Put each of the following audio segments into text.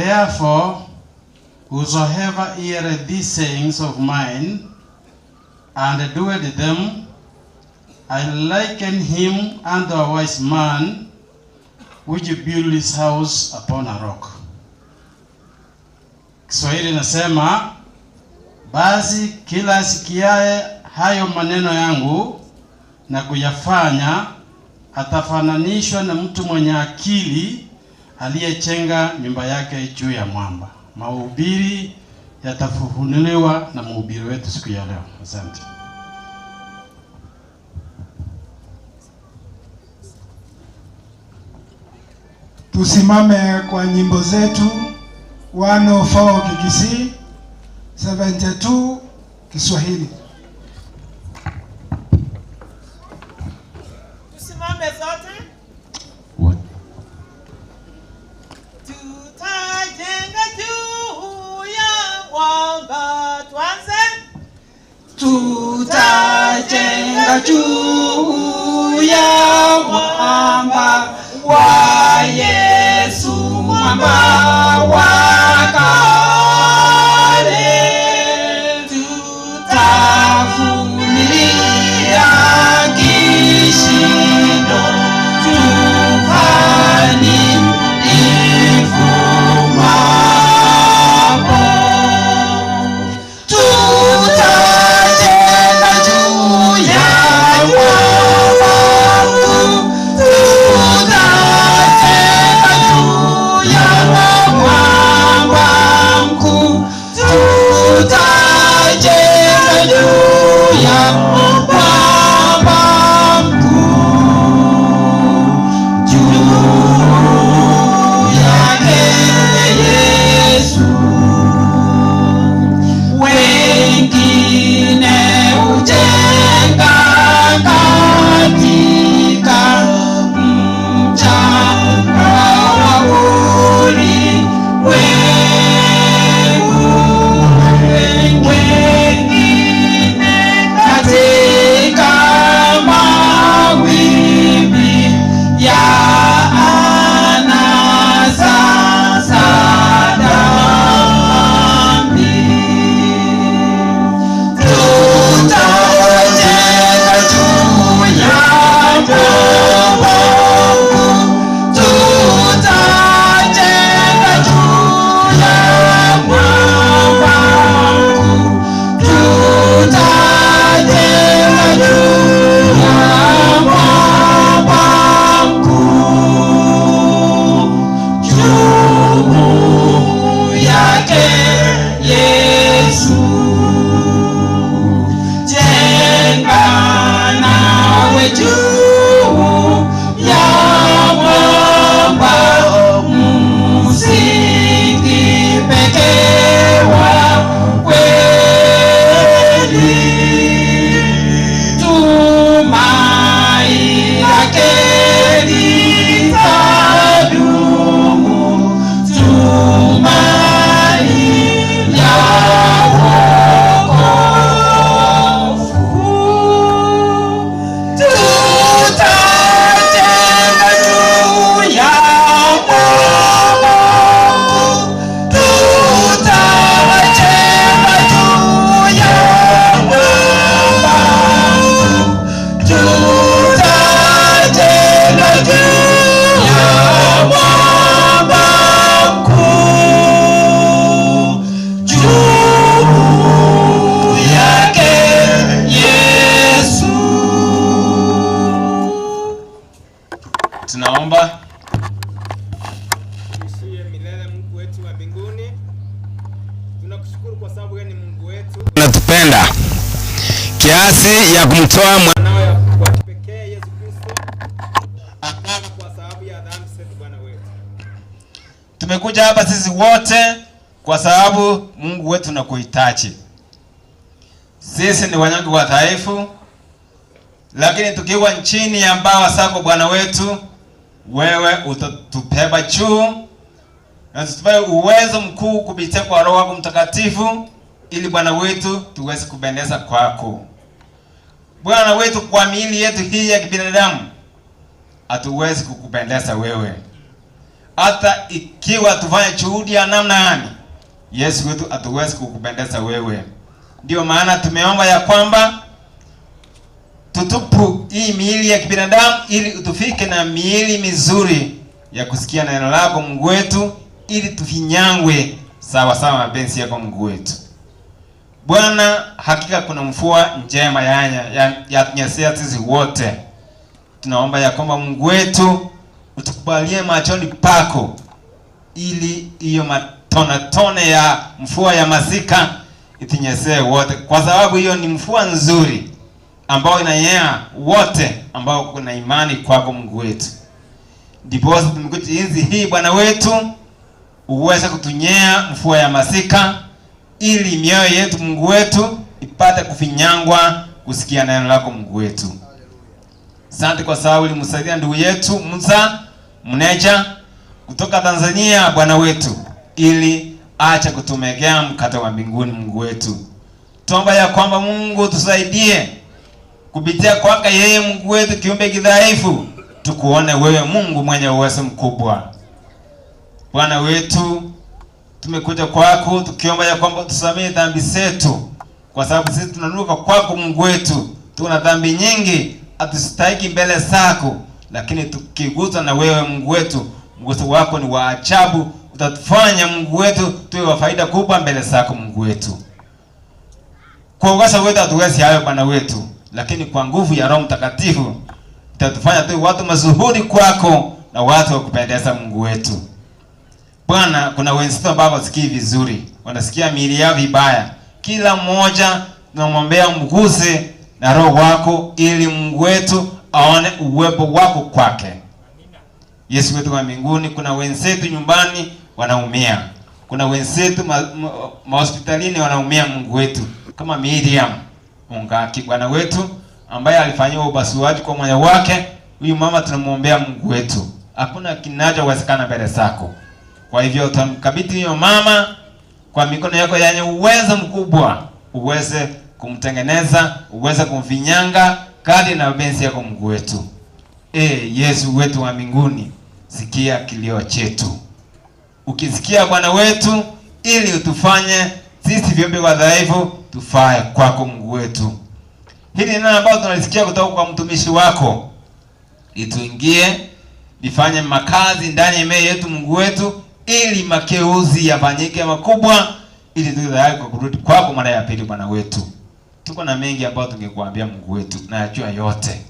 Therefore, whosoever heareth these sayings of mine, and doeth them, I liken him unto a wise man which built his house upon a rock. Kiswahili nasema, basi kila asikiaye hayo maneno yangu na kuyafanya atafananishwa na mtu mwenye akili aliyechenga nyumba yake juu ya mwamba. Mahubiri yatafunuliwa na mhubiri wetu siku ya leo. Asante. Tusimame kwa nyimbo zetu 104 Kikisii, 72 Kiswahili. Tusimame zote. Tutajenga juu ya mwamba. Tuanze. Tutajenga juu ya mwamba wa Yesu, mwamba wa kale. Tutavumilia kishindo, tufani ivumapo. Tutajenga juu ya mwamba mkuu, tutajenga juu ya mwamba mkuu, tutajenga juu ya mwamba mkuu, juu yake Yesu. Wengine hujenga katika mchanga wa ulimwengu, wengine katika mawimbi ya anasa za dhambi. Tutajenga juu ya mwamba mkuu, tutajenga juu ya mwamba mkuu, tutajenga juu ya mwamba mkuu, juu yake Yesu. Jenga nawe juu ya mwamba, msingi pekee wa kweli. Tumaini lake litadumu, tumaini la wokovu. Tutajenga juu ya mwamba mkuu, tutajenga juu ya mwamba mkuu, tutajenga juu ya mwamba mkuu, juu yake Yesu. Tunaomba. Tuishie milele Mungu wetu wa mbinguni. Tunakushukuru kwa sababu wewe ni Mungu wetu. Unatupenda kiasi ya kumtoa Mwanawe wa kipekee Yesu Kristo akafa kwa sababu ya dhambi zetu Bwana wetu. Tumekuja hapa sisi wote kwa sababu Mungu wetu tunakuhitaji. Sisi ni wanyonge wadhaifu, lakini tukiwa chini ya mbawa zako Bwana wetu, wewe utatubeba juu na tutupe uwezo mkuu kupitia kwa Roho wako Mtakatifu, ili Bwana wetu tuweze kupendeza kwako. Bwana wetu, kwa miili yetu hii ya kibinadamu hatuwezi kukupendeza wewe. Hata ikiwa tufanye juhudi ya namna gani, Yesu wetu hatuwezi kukupendeza wewe. Ndio maana tumeomba ya kwamba tutupu hii miili ya kibinadamu ili utufike na miili mizuri ya kusikia neno lako Mungu wetu, ili tufinyangwe sawa sawa mapenzi yako Mungu wetu. Bwana, hakika kuna mvua njema yanya yatunyesea sisi wote. Tunaomba ya kwamba Mungu wetu utukubalie machoni pako, ili hiyo matone tone ya mvua ya masika itunyesee wote, kwa sababu hiyo ni mvua nzuri ambao inanyea wote ambao kuna imani kwako Mungu wetu. Ndiposa tumekuja enzi hii Bwana wetu uweze kutunyea mvua ya masika, ili mioyo yetu Mungu wetu ipate kufinyangwa kusikia neno lako Mungu wetu. Asante kwa sababu ulimsaidia ndugu yetu Musa Mneja kutoka Tanzania Bwana wetu, ili acha kutumegea mkate wa mbinguni Mungu wetu. Tuomba ya kwamba Mungu tusaidie kupitia kwake yeye Mungu wetu kiumbe kidhaifu, tukuone wewe Mungu mwenye uwezo mkubwa. Bwana wetu, tumekuja kwako tukiomba ya kwamba tusamehe dhambi zetu, kwa sababu sisi tunanuka kwako Mungu wetu, tuna dhambi nyingi, hatustahiki mbele zako, lakini tukiguswa na wewe Mungu wetu, mguso wako ni wa ajabu, utatufanya Mungu wetu tuwe wa faida kubwa mbele zako Mungu wetu. Kwa uwezo wetu hatuwezi hayo Bwana wetu, lakini kwa nguvu ya Roho Mtakatifu itatufanya tuwe watu mashuhuri kwako na watu wa kupendeza Mungu wetu. Bwana, kuna wenzetu ambao hawasikii vizuri, wanasikia miili yao vibaya. Kila mmoja tunamwombea mguse na Roho wako, ili Mungu wetu aone uwepo wako kwake. Yesu wetu wa mbinguni, kuna wenzetu nyumbani wanaumia, kuna wenzetu mahospitalini wanaumia, Mungu wetu, kama Miriam Ongaki Bwana wetu ambaye alifanyiwa upasuaji kwa moyo wake. Huyu mama tunamwombea Mungu wetu, hakuna kinachowezekana mbele zako. Kwa hivyo utamkabidhi huyo mama kwa mikono yako yenye uwezo mkubwa, uweze kumtengeneza, uweze kumfinyanga kadri na mapenzi yako Mungu wetu. Yesu wetu wa mbinguni, sikia kilio chetu. Ukisikia Bwana wetu, ili utufanye sisi viumbe wadhaifu tufae kwako Mungu wetu. Hili neno ambalo tunalisikia kutoka kwa mtumishi wako lituingie, lifanye makazi ndani ya mioyo yetu Mungu wetu, ili makeuzi yafanyike makubwa, ili tuwe tayari kwa kurudi kwako mara ya pili Bwana wetu. Tuko na mengi ambayo tungekuambia Mungu wetu, na yajua yote.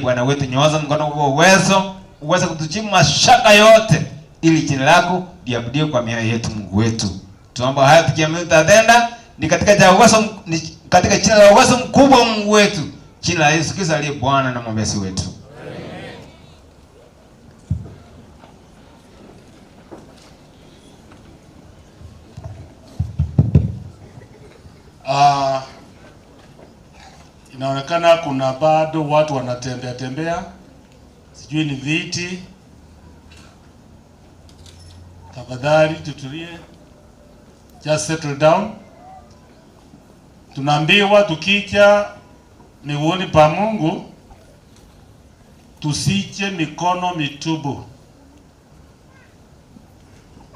Bwana wetu, nyoosha mkono kwa uwezo, uweze kutujibu mashaka yote, ili jina lako liabudiwe kwa mioyo yetu Mungu wetu. Tuomba haya tukiamini utatenda, ni katika jina uwezo, ni katika jina la uwezo mkubwa Mungu wetu, jina la Yesu Kristo aliye Bwana na mwombezi wetu. Inaonekana kuna bado watu wanatembea tembea, sijui ni viti. Tafadhali tutulie, just settle down. Tunaambiwa tukija miguuni pa Mungu tusiche mikono mitubu.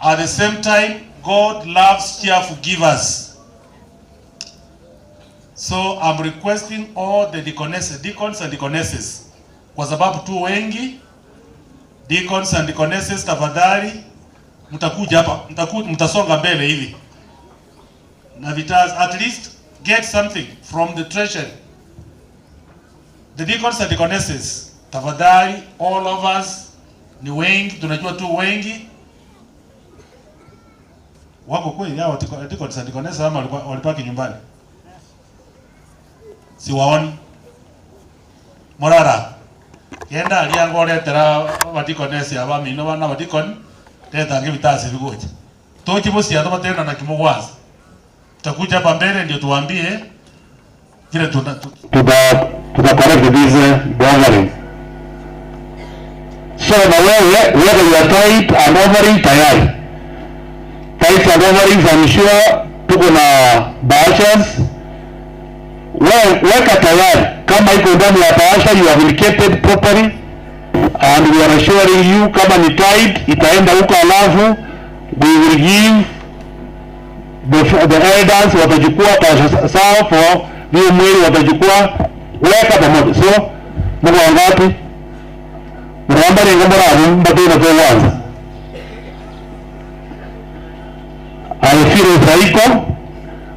At the same time, God loves cheerful givers. So I'm requesting all the deaconesses, deacons and deaconesses, kwa sababu tu wengi deacons and deaconesses, tafadhali mtakuja hapa, mtasonga mbele hivi na vitas, at least get something from the treasury. The deacons and deaconesses, tafadhali, all of us ni wengi, tunajua tu wengi wako kweli hao deacons and deaconesses, ama walipaki nyumbani? Siwaoni. Morara kenda aria ngoretera abadikonesi aba mino bana abadikoni teta ngibitasi bigocha tochi bosi ato batenda na kimogwaza tutakuja hapa mbele ndio tuambie kile tuna tuta correct this gathering. So na wewe whether you are tithe and offering tayari. Tithe and offerings, I'm sure tuko na bahashas. Wewe weka tayari kama iko ndani ya bahasha, you have indicated properly. And we are assuring you kama ni tithe itaenda huko, alafu we will give the elders watachukua pesa sawa for hiyo mwili watachukua weka pamoja. So mko wangapi? Mramba ni ngomba rabu mbatuna kwa kwanza. Alifiri haiko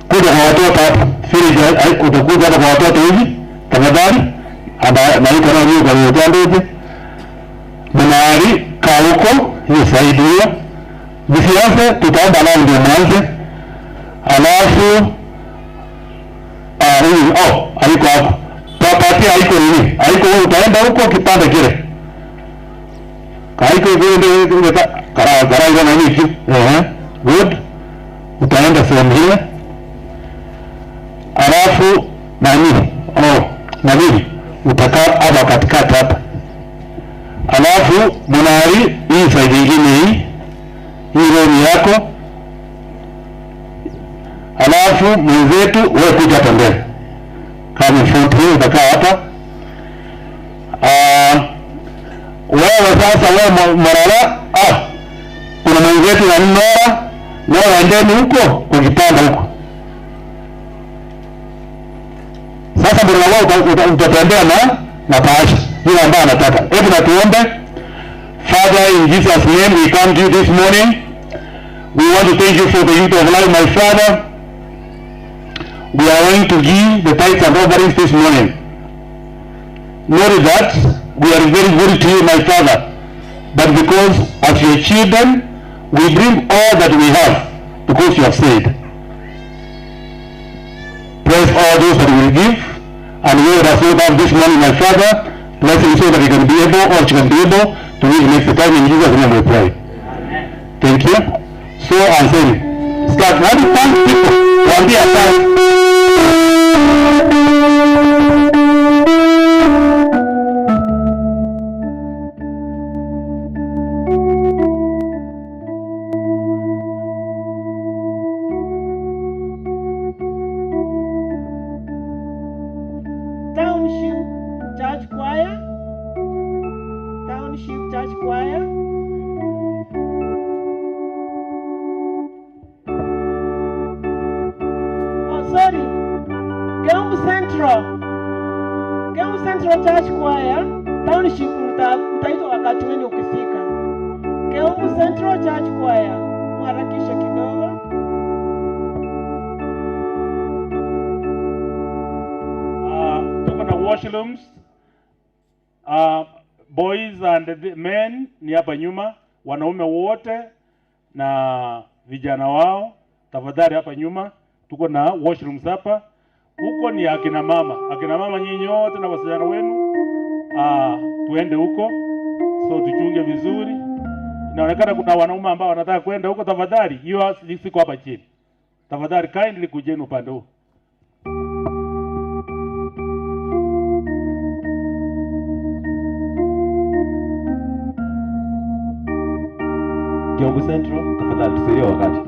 kuja kwa watoto hapa. Firi utakuja hapa kwa watoto hivi tafadhali. Aba na iko na hiyo kwa hiyo jambo hivi. Mnari kauko hiyo saidi hiyo. Msianze, tutaomba nao ndio mwanze. Alafu huyu oh, haiko hapo. Papatia haiko nini? Haiko wewe utaenda huko kipande kile. Haiko hiyo ndio ndio kara kara ile nani hivi. Eh, good. Utaenda sehemu ile. Alafu nani? Oh, nani? Utakaa hapa katikati hapa. Alafu munari hii side nyingine hii. Hii room yako. Alafu mwenzetu wewe kuja hapa mbele. Kama front hii utakaa hapa. Wewe sasa wewe Marala, kuna mwenzetu na Nora, wewe endeni huko kwa kitanda huko. Sasa mbona wewe utatembea na Paasha yule ambaye anataka. Hebu na tuombe. Father, in Jesus name we come to you this morning. We want to thank you for the youth of life, my Father. We are going to give the tithes and offerings this morning. Not that we are very good to you, my Father, but because as your children, we bring all that we have, because you have said. Bless all those that will give, and we that not have this morning, my Father, bless him so that he can be able, or she can be able, to give next time. In Jesus' name we pray. Amen. Thank you. So I'm saying, start one thank people. One day asante. Township Church Choir. Township Church Choir. Oh, sorry. Keumbu Central. Keumbu Central Church Choir. Township mtaitwa wakati wenu ukifika. Keumbu Central Church Choir. Mharakishe kidogo. Tuko na washrooms. Boys and the men ni hapa nyuma, wanaume wote na vijana wao, tafadhali hapa nyuma tuko na washrooms hapa. Huko ni akina mama, akina mama nyinyi wote na wasichana wenu, tuende huko, so tuchunge vizuri. Inaonekana kuna wanaume ambao wanataka kwenda huko, tafadhali hiyo siko hapa chini, tafadhali kindly kujeni upande huu. Kiambu Central, tafadhali tusaidie wakati.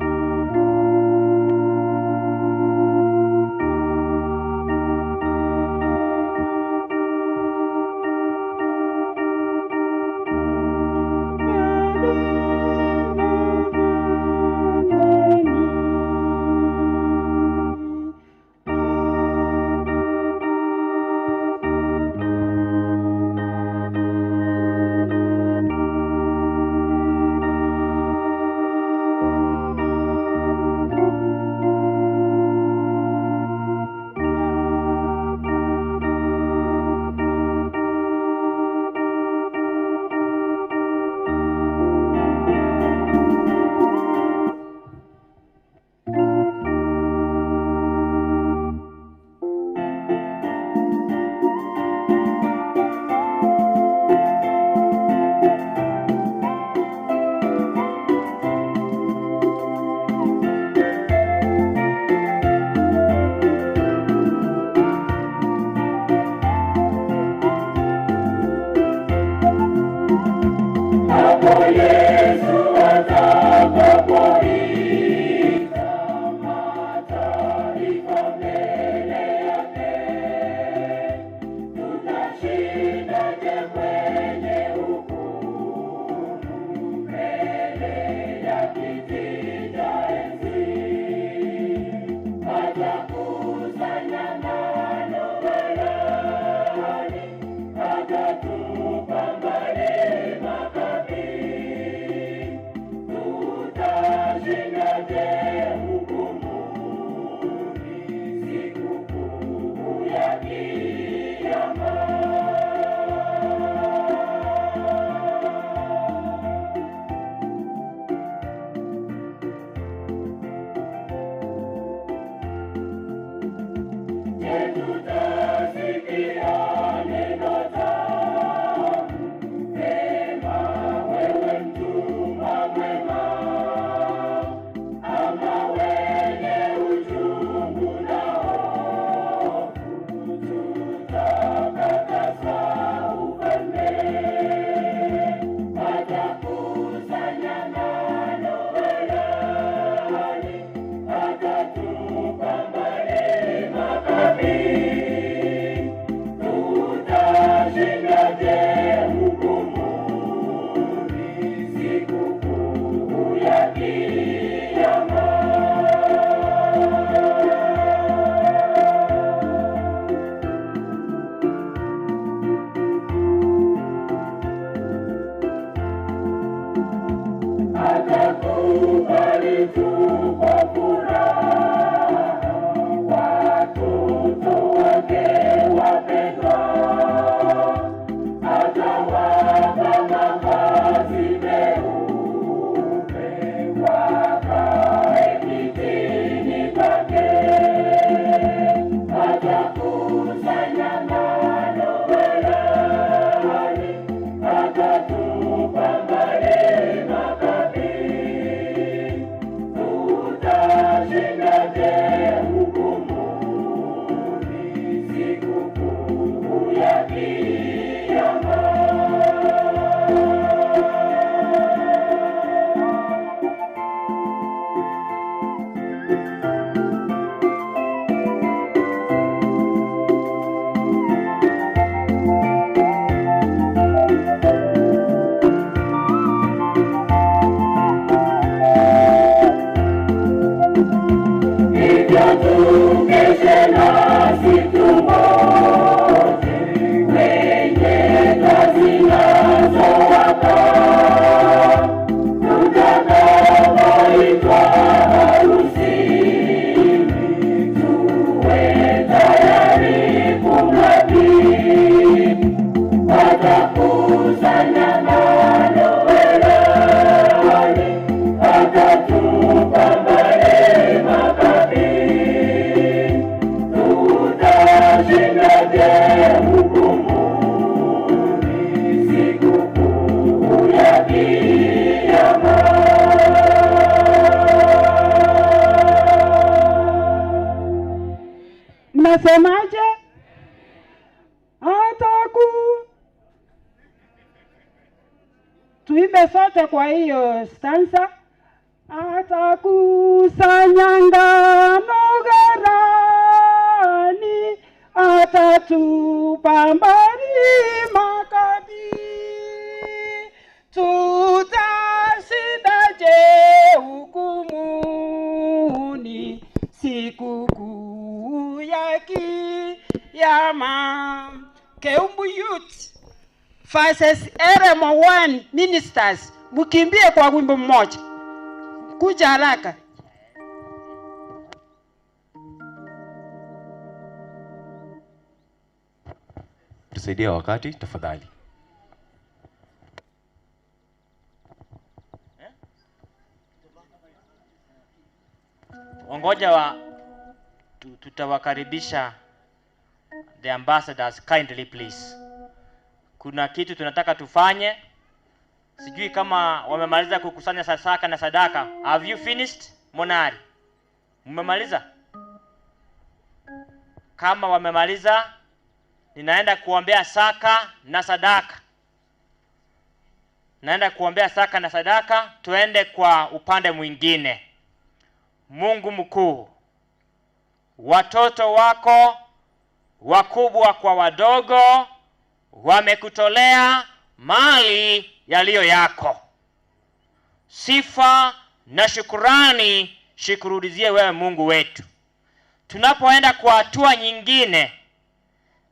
Mnasemaje? Ataku tuimbe sote kwa hiyo stanza. Atakusanya ngano ghalani, atatupa mbali makapi. Tutashindaje hukumuni sikukuu ya kiyama? Keumbu Youth versus Eremo One Ministers, mkimbie kwa wimbo mmoja, kuja haraka. Tusaidie wakati tafadhali. Wangoja wa tutawakaribisha the ambassadors kindly please. Kuna kitu tunataka tufanye. Sijui kama wamemaliza kukusanya sasaka na sadaka. Have you finished? Monari. Mmemaliza? Kama wamemaliza, ninaenda kuombea saka na sadaka. Naenda kuombea saka na sadaka, tuende kwa upande mwingine. Mungu mkuu, watoto wako wakubwa kwa wadogo wamekutolea mali yaliyo yako. Sifa na shukurani shikurudizie wewe Mungu wetu. Tunapoenda kwa hatua nyingine,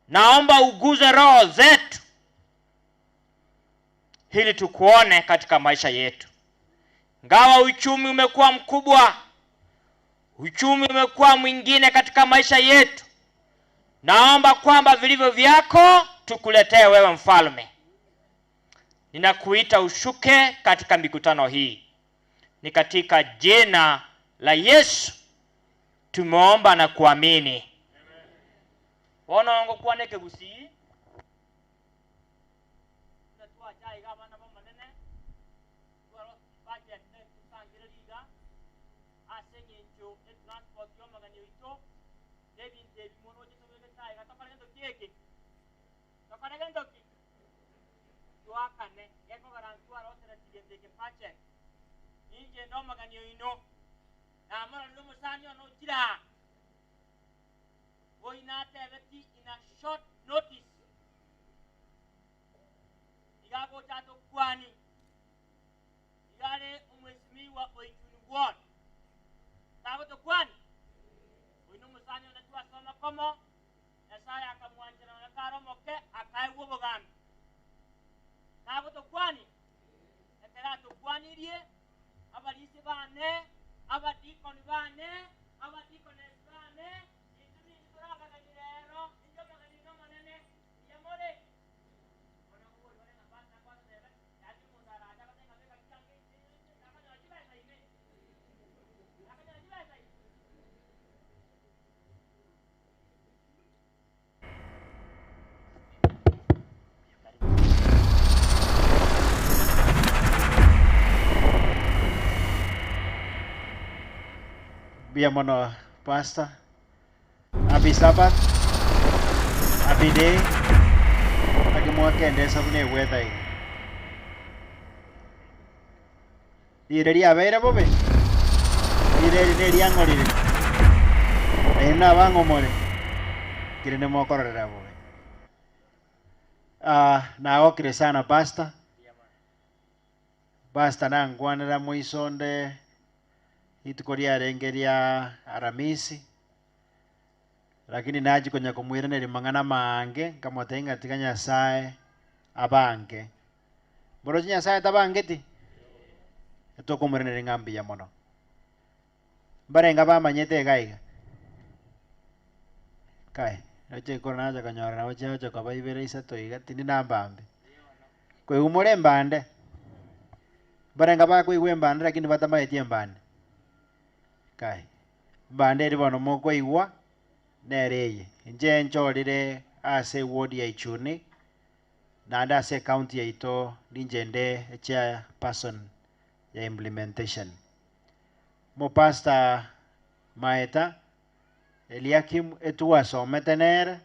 naomba uguze roho zetu ili tukuone katika maisha yetu. Ngawa uchumi umekuwa mkubwa, uchumi umekuwa mwingine katika maisha yetu, naomba kwamba vilivyo vyako tukuletee wewe mfalme. Ninakuita ushuke katika mikutano hii. Ni katika jina la Yesu tumeomba na kuamini. Bono ngokwana ekegusii, buna twacha aiga abana b'Omonene, twarosia chibudget na tosangererie iga, ase eng'encho y'etransport y'omogeni oito, na ebinto ebi moroche tobegete aiga tokore gento ki eke? Tokore gento ki? Toakane, gekogera ntwaroseretie gento eke budget. Ninche inde omogeni oino, namororire omosani one ochire aa. Boigo natebetie in a short notice, iga agocha atokwanie, iga are omwesimigwa o Ichuni Ward, tagotokwania? Oyio nomosani one twasoma komo, Nyasaye akamwanchera nonya kare omoke, akaegwa obogambi. Tagotokwania? Ekero atokwanirie, abarisia bane, abadikoni bane, abadikonesi bane, intwe nintwe tore abageni rero, inche omogeni oino omonene, mbuya more? Bono nkobori bare ng'a pastor akwatotebe, yaani omonto arache agote ng'a beka chianga echi nakonyora chibesa ime, nakonyora chibesa ime. Mbuya mono pastor. Happy Sabbath. Happy day. Naki mwakendesa buna eweather iga. Riire riabeire bobe, riire eri neriang'orire, na inwe nabang'o more, kere nimokororera bobe. Ah, nagokire sana pastor. Pastor nankwanera moiso onde rituko riarenge ria Aramisi, lakini nachia konya komoiraneria mang'ana amaange, nkamotebia ng'a tiga Nyasaye abange. Moroche Nyasaye tabangeti? Tokomoiraneria ng'a mbuya mono. Mbarenge abamanyete iga iga? Kai, roche ekero nacha konyora nabo chiagocha koba ibere isato iga, tindi nambambe. Koigwa more embande, mbarenge abakoigwa embande lakini batamanyeti embande? Kai, embande eria bono mokoigwa nere eye, inche nchorire ase eward ya Ichuni, Naende ase ecounty yaito ninche inde echairperson ya implementation. Omopastor Maeta Eliakim etwasomete nere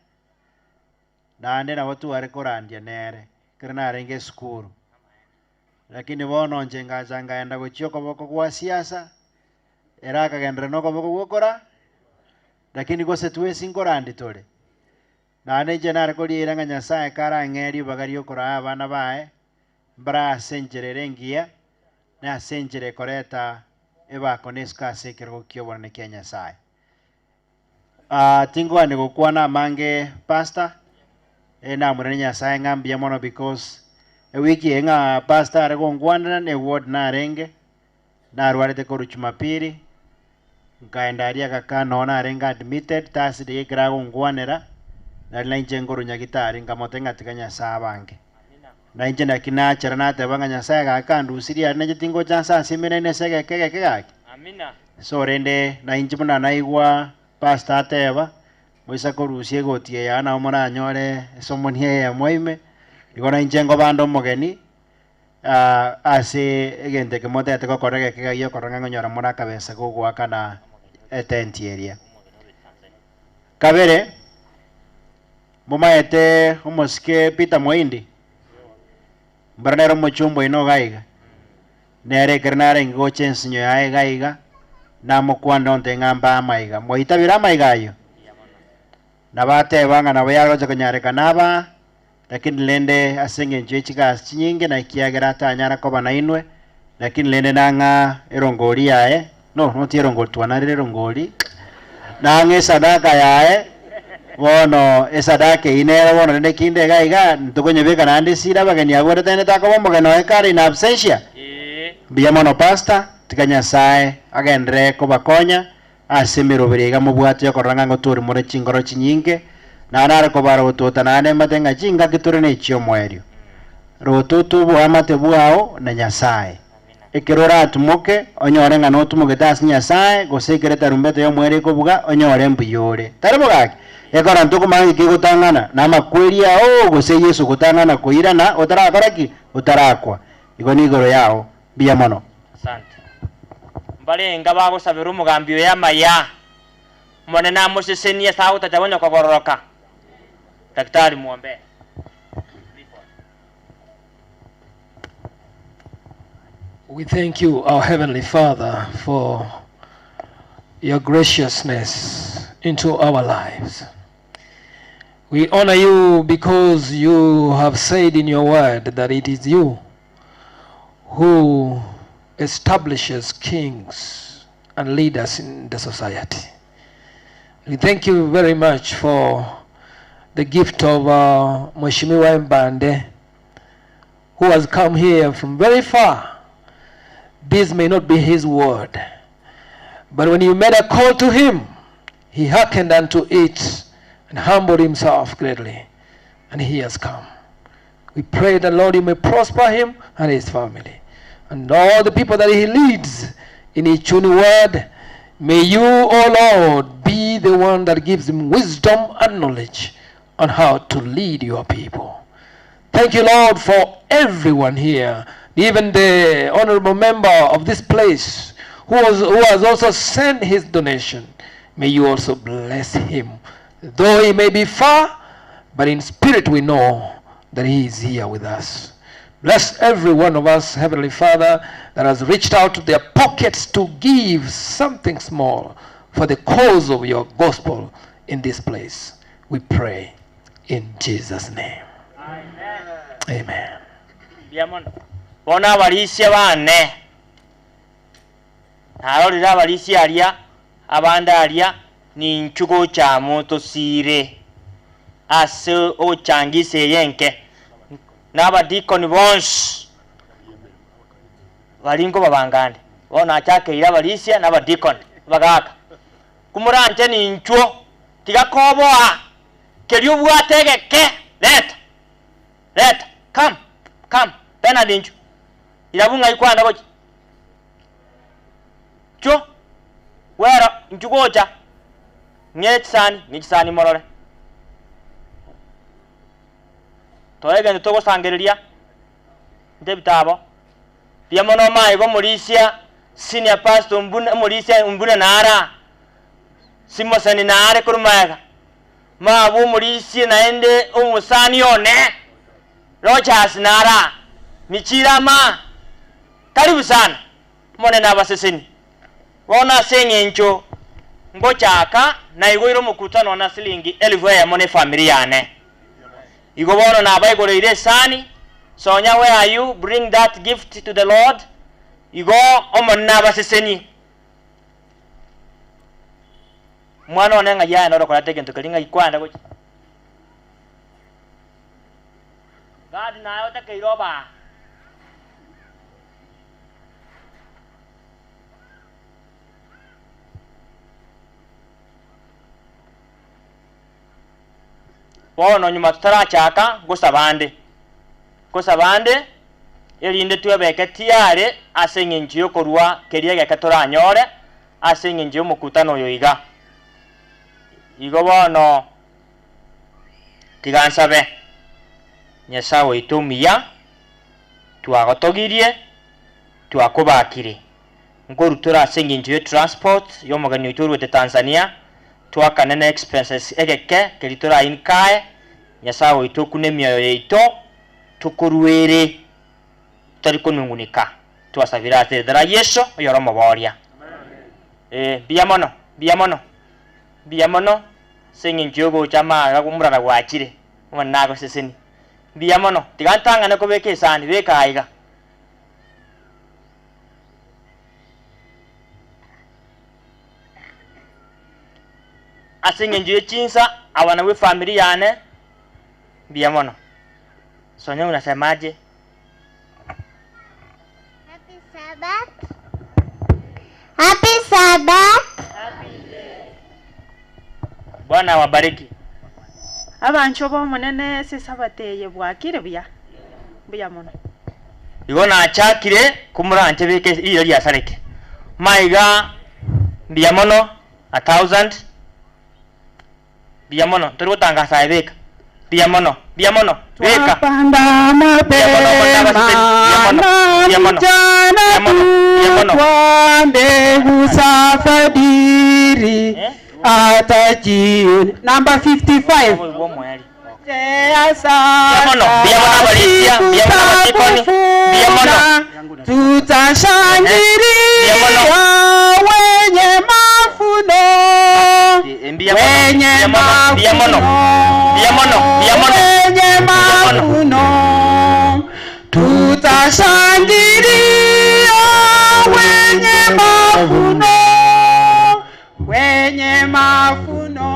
naende nabo tware korandia nere ekero narenge esukuru. Lakini bono inche ngacha nkaenda gochia okoboko gwa siasa, ere akagenderera na okoboko gwokora, lakini gose twensi nkorandi tore. Naende inche nare koriera ng'a Nyasae karang'ee ribaga ri'okoraa abana baye, mbarae ase enchera ere engiya, na ase enchera ekoreta ebako na esiko ase ekerogo ki'obonene kia Nyasae. Ah, tingogania gokwana amange Pastor, eh namorende Nyasae ng'a mbuya mono because ewiki eye ng'a Pastor are gonkwanera ne ward narenge, Narwarete korwa Jumapili, nkaenda aria agaka noo narenge admitted, Thursday ekero agonkwanera, nari nainche nkorwa nyagitari, nkamotebia ng'a tiga Nyasae abange. Nainche naki nachera nateba ng'a Nyasae gaki kandusirie aria nainche tingocha nse ase ime naende ase egeka egeke gaki. So rende nainche buna naigwa pastor ateba, moisa korusia egoti eye aa nabo moranyore esomoni eyemo ime, igo nainche nkobande omogeni, Ase egento eke motagete gokora egeke gi'okorora ng'a ngonyora more akabesa k'ogoakana etenti eria. Kabere, momaete omosike Peter Moindi? Mbora nere omochumba oino iga iga? Nere ekero narenge gocha ensinyo yaye iga iga, namokwanera ontebie ng'a mbae amaiga. Mwaitabire amaiga ayio? Nabo ateba ng'a nabo yagocha konyarekana aba, Lakini rende ase engencho ye chigasi chinyinge na ekiagera atanyara koba nainwe, lakini rende nang'a erongori yaye, no, not erongori, twanarire erongori, nang'a esadaka yaye, bono esadaka eyio nere bono rende kinde iga iga, ntokonyebeka naende esira abageni abwo ere tagende takoba omogeni oye kare in absentia. Mbuya mono Pastor, tiga Nyasae agenderere kobakonya Ase emeroberi iga mobwate okorora ng'a ngotooria more chingoro chinyinge, na nare kobara gotota naende mbate ng'a chingaki tore nechi'omoerio. Rototo oboamate bwao na Nyasae. Ekero oratumoke, onyore ng'a notumogete ase Nyasae, gose ekero etarumbeta y'omoerio ekobuga, onyore mbuya ore. Tari bo gaki? Ekero ntokomanya ng'aki kegotang'ana, na amakweri ao gose Yeso gotang'ana koirana otarakora ki? Otarakwa. Igo nigoro yao. Mbuya mono. Asante. Mbarenga bagosabera omogambi oyo amaya? Omonene amosesenie ase agotacha konya kogororoka. Daktari mwombere. We thank you, our Heavenly Father, for your graciousness into our lives. We honor you because you have said in your word that it is you who establishes kings and leaders in the society. We thank you very much for the gift of uh, Mheshimiwa Mbande, who has come here from very far. This may not be his word, but when you made a call to him, he hearkened unto it and humbled himself greatly, and he has come. We pray that, Lord, you may prosper him and his family, and all the people that he leads in Ichuni word. May you, O Lord, be the one that gives him wisdom and knowledge on how to lead your people. Thank you, Lord, for everyone here, even the honorable member of this place who, was, who has also sent his donation. May you also bless him. Though he may be far, but in spirit we know that he is here with us. Bless every one of us, Heavenly Father, that has reached out to their pockets to give something small for the cause of your gospel in this place. We pray in Jesus' name. Amen. Mbuya mono. Bono abarisia bane, narorire abarisia aria, abande aria, ninchwe gocha amo tosiire ase ogochangisa eye enke, na abadikoni bonsi baria nkobabanga ande. Bono nachakeire abarisia na abadikoni, abagaaka, Komoranche ninchwo, tiga koboa keria obwate egeke, reta, reta, come, come, Bernard inchwo, irabu ng'ai kwanda gochia? Inchwo, wero, inchwo gocha, ng'e chisani, ng'e chisani morore. Toe egento togosangereria, nte ebitabo, Mbuya mono omaye gomorisia senior pastor mbuna omorisia mbuna nara simosani nare korwa magega mabwo omorisie naende omosani one Rogers nara michira ama karibu sana omonene abaseseni bono ase eng'encho ngochaka naigoire omokutano one silingi elifu eyemo ne efamiri yane Igo bono nabaigoreire esani, Sonya where are you, bring that gift to the Lord, igo Omonene abasesenie. Omwana one ng'ai aye noro koreta egento keria ng'ai kwanda gochia. Gadi naye otakeire obaa. Bono nyuma totarachaka gosaba ande, gosaba ande, erinde twebeke tiare ase engencho y'okorua keria egeke toranyore ase engencho y'omokutano oyo iga. Igo bono tiga nsabe, Nyasae oito omuya, twagotogirie, twakobakire. Nkorwa tore ase engencho ye transport y'omogeni oito oruete Tanzania, twakane ne expenses egeke keria tora incur, Nyasae oito okune emioyo yaito, tokoruere totari konungunika. Twasabire ase erieta ria Yeso oyore omoboria. Eh, mbuya mono, mbuya mono, mbuya mono ase eng'encho yogocha amaga omorara gwachire, Omonene agosesenie. Mbuya mono, tiga ntang'ane kobeka esani, beka aiga. Ase engencho ye chinsa, aba nabwo efamiri yane, mbuya mono. Sonya unasemaje? Happy Sabbath. Happy Sabbath. Bwana awabariki. Abanchwa b'Omonene ase Esabato eye bwakire buya? Mbuya mono. Igo nachakire komoranche beka riira riasareke. Maiga mbuya mono a thousand. Mbuya mono, ntori gotangasa aye beka. Mbuya mono, mbuya mono, beka. Twapanda Mbuya mono, omonene mapema abaseseni. Mbuya mono, na mbuya mono, mchana mbuya mono, mbuya mono. kutwa mbegu za fadhili hata jioni. Number 55. Ngojea Mbuya mono, mbuya mono sasa abarisia, siku mbuya mono za abadikoni, mbuya mono. kuvuna, tutashangilia wenye mavuno, Mbuya mono, wenye mbuya mono, mbuya mono, mbuya mono, mbuya mono. wenye mavuno, tutashangilia wenye mavuno, wenye mavuno,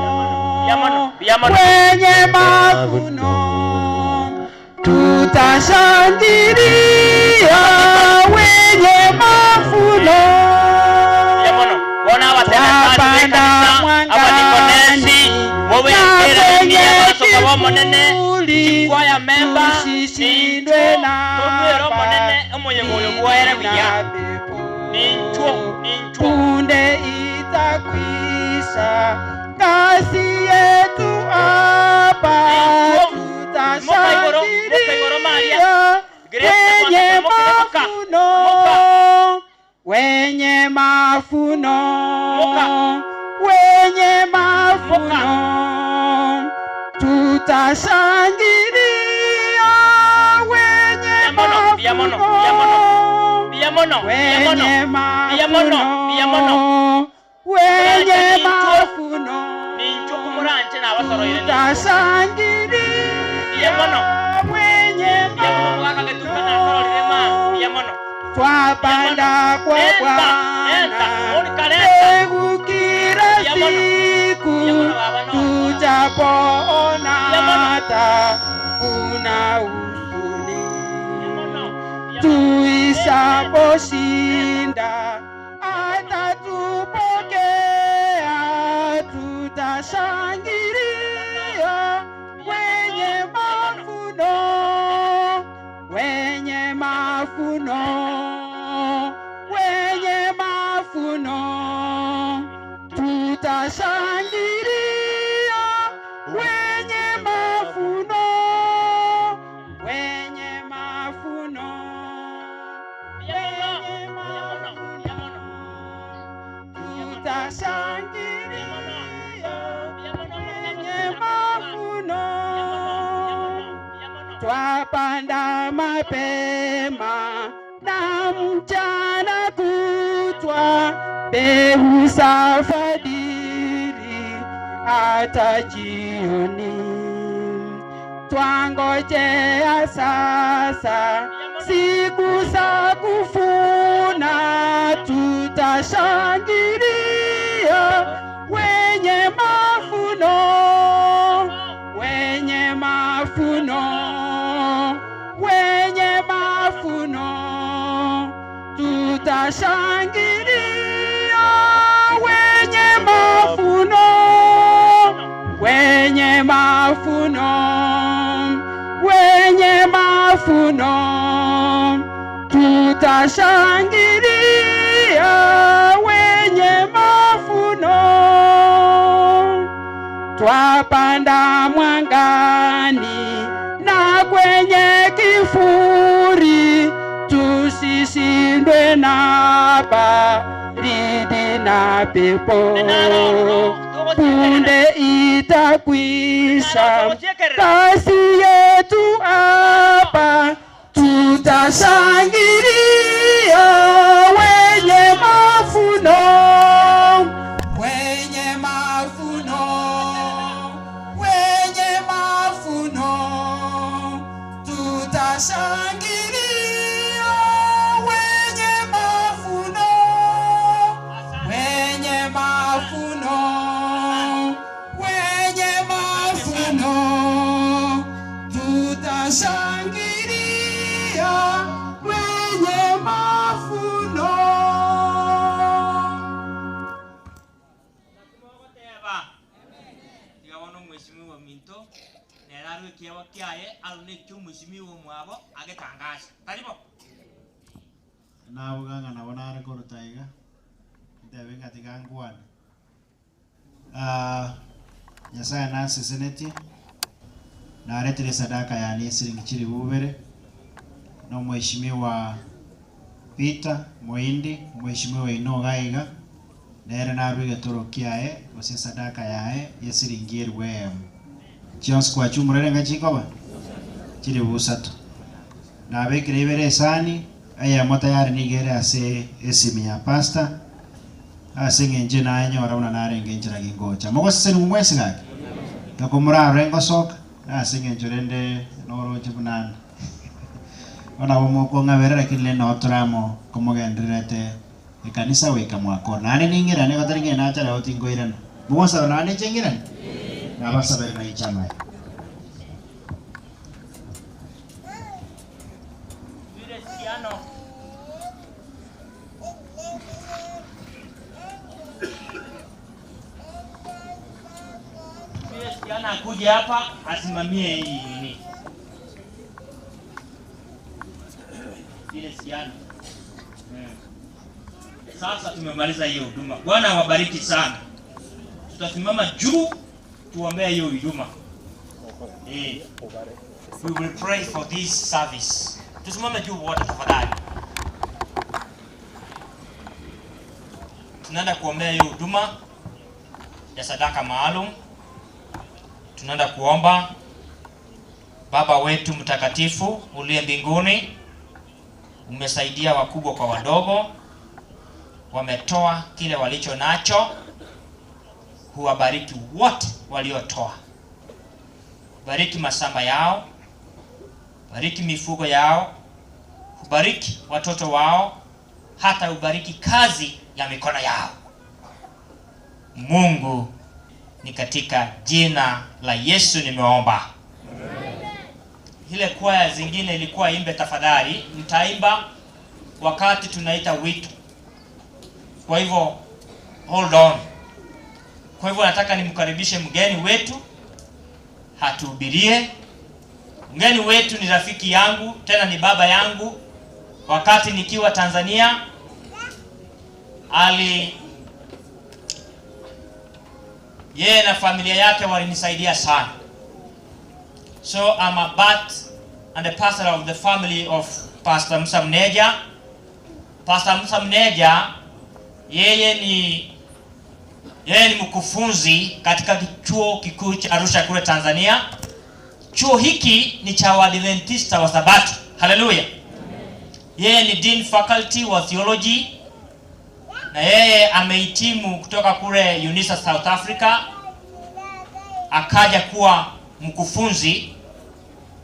wenye mavuno, tutashangilia wenye mavuno. Mbuya mono. Bono abatenakani Twapanda b'ekanisa, abadikonesi, mwangani bobe na embera kwenye emiya basoka b'omonene, kivuli, chikwaya memba, tusishindwe ninchwo, na tobwere omonene, omoyega oyo bwaere buya. Ninchwo, ninchwo. punde itakwisha, kazi yetu hapa Moka igoro, moka igoro Maria. tutashangilia Grace, wenye moka, moka, mavuno, wenye mavuno, wenye mavuno, tutashangilia wenye Mbuya mono, mbuya mono, mbuya mono, mbuya mono, wenye mbuya mono, mbuya mono. mavuno, wenye mavuno, Ninchwo kumuranche nabasoroire ninchwo. tutashangilia Mbuya mono. wenye Mbuya mono omogaka getuka nasororire ma, mbuya mono. twapanda kwa Enta, Bwana enta, Monica lenta. mbegu kila Mbuya mono. siku, Mbuya mono baba no. tujapoona hata kuna huzuni, tuisaposhinda atatupokea, tutashangilia wenye mavuno, wenye mavuno, wenye mavuno, tutashangilia wenye mavuno, wenye mavuno, wenye mavuno, tutashangilia wenye mavuno, twapanda mapema na mchana kutwa, mbegu za fadhili hata jioni. Twangojea sasa siku za kuvuna, tutashangilia wenye mavuno, wenye mavuno, wenye mavuno, tutashangilia wenye mavuno, wenye mavuno, wenye mavuno, tutashangilia wenye mavuno. Twapanda mwangani na kwenye kifuri, tusishindwe na baridi na pepo. Punde itakwisha kazi yetu hapa, tutashangilia wenye mavuno, wenye mavuno, wenye mavuno, tutashangilia wenye mavuno, wenye mavuno, wenye mavuno, tutashangilia wenye mavuno. Tiga bono omweshimiwa minto nere arwe ekiabo kiaye arune ekio omweshimiwa omwabo agetangasa taribo Nabuganga nabo nare koruta iga ntebe ng'a tiga nkwane. Ah, Nyasaye nansesenetie, naretire esadaka yane y'esiringi chilifu ibere, na omweshimiwa Peter Moindi, omweshimiwa oino iga iga, nere narue egetoro kiaye gose esadaka yaye y'esiringi elifu eyemo. Chionsi kwachumurere enga chikoba chilifu isato. Nabekire ibere esani, eyemo tayari nigo ere ase esimi ya pastor, ase eng'encho nayanyora buna narenge enchera gingocha. Mogosesenigwa mwensi gaki? Nako morarore ngosoka, ase eng'encho rende noroche buna ande. Bono nabo mokong'abera lakini rende nabo tore amo komogendererete ekanisa goika mwakora. Naende ning'irane gotari ng'ina nacha rero tinkoirana. Mogonsaba naende inche ng'irane? Nabasabere nainche amaya. Kijana akuje hapa asimamie hii nini. Ile siana. Sasa tumemaliza hiyo huduma. Bwana awabariki sana. Tutasimama juu tuombee hiyo huduma. Eh. We will pray for this service. Tusimame juu wote tafadhali. Tunaenda kuombea hiyo huduma ya sadaka maalum. Tunaenda kuomba. Baba wetu mtakatifu uliye mbinguni, umesaidia wakubwa kwa wadogo, wametoa kile walicho nacho. Huwabariki wote waliotoa, bariki mashamba yao, bariki mifugo yao, hubariki watoto wao, hata ubariki kazi ya mikono yao. Mungu, ni katika jina la Yesu nimeomba. Ile kwaya zingine ilikuwa imbe tafadhali, mtaimba wakati tunaita wito. Kwa hivyo hold on. Kwa hivyo nataka nimkaribishe mgeni wetu hatuhubirie. Mgeni wetu ni rafiki yangu, tena ni baba yangu. Wakati nikiwa Tanzania ali yeye na familia yake walinisaidia sana. So I'm a bat and a pastor of the family of Pastor Musa Mneja. Pastor Musa Mneja yeye ni yeye ni mkufunzi katika chuo kikuu cha Arusha kule Tanzania. Chuo hiki ni cha Waadventista wa Sabato. Haleluya. Yeye ni dean faculty wa theology na yeye amehitimu kutoka kule UNISA South Africa, akaja kuwa mkufunzi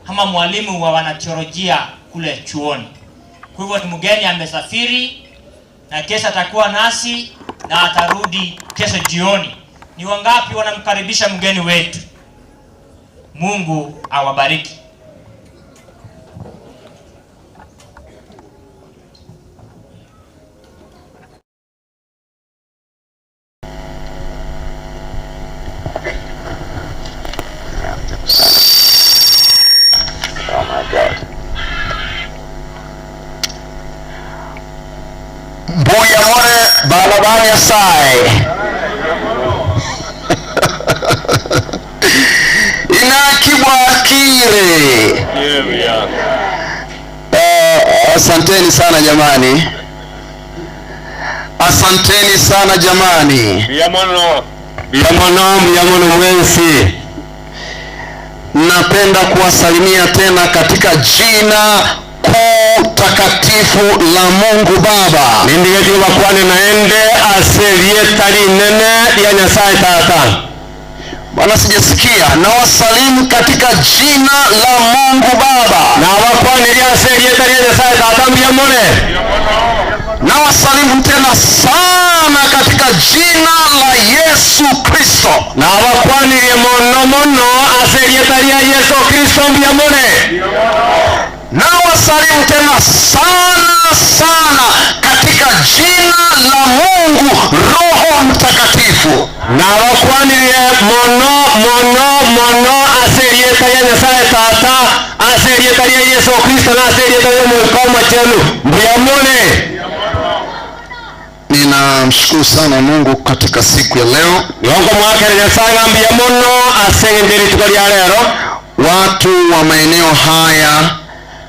ama mwalimu wa wanatheolojia kule chuoni. Kwa hivyo ni mgeni amesafiri, na kesho atakuwa nasi na atarudi kesho jioni. Ni wangapi wanamkaribisha mgeni wetu? Mungu awabariki. Oh my God. Mbuya more bana ba Nyasaye. Inakibwakire. Asanteni sana jamani. Asanteni sana jamani. Biamono, biamono mwensi. Napenda kuwasalimia tena katika jina kuu takatifu la Mungu Baba. Nindigetie bakwane naende ase rieta rinene ria Nyasaye Tata. Bwana, sijasikia. Nawasalimu katika jina la Mungu Baba. Nabakwaniria ase rieta ria Nyasaye Tata mbiamore. Nawasalimu tena sana katika jina la Yesu Kristo. Nabakwanirie mono mono ase rieta ria Yesu Kristo mbiamore. Nawasalimu tena sana sana katika jina la Mungu Roho Mtakatifu. Nabakwanirie mono mono mono ase rieta ria Nyasaye Tata ase rieta ria Yesu Kristo na ase rieta ria Omoika Omochenu mbiamore. Ninamshukuru sana Mungu katika siku ya leo. Nigo nkomwakera Nyasae ng'a mbuya mono ase engencho ye rituko ria rero. Watu wa maeneo haya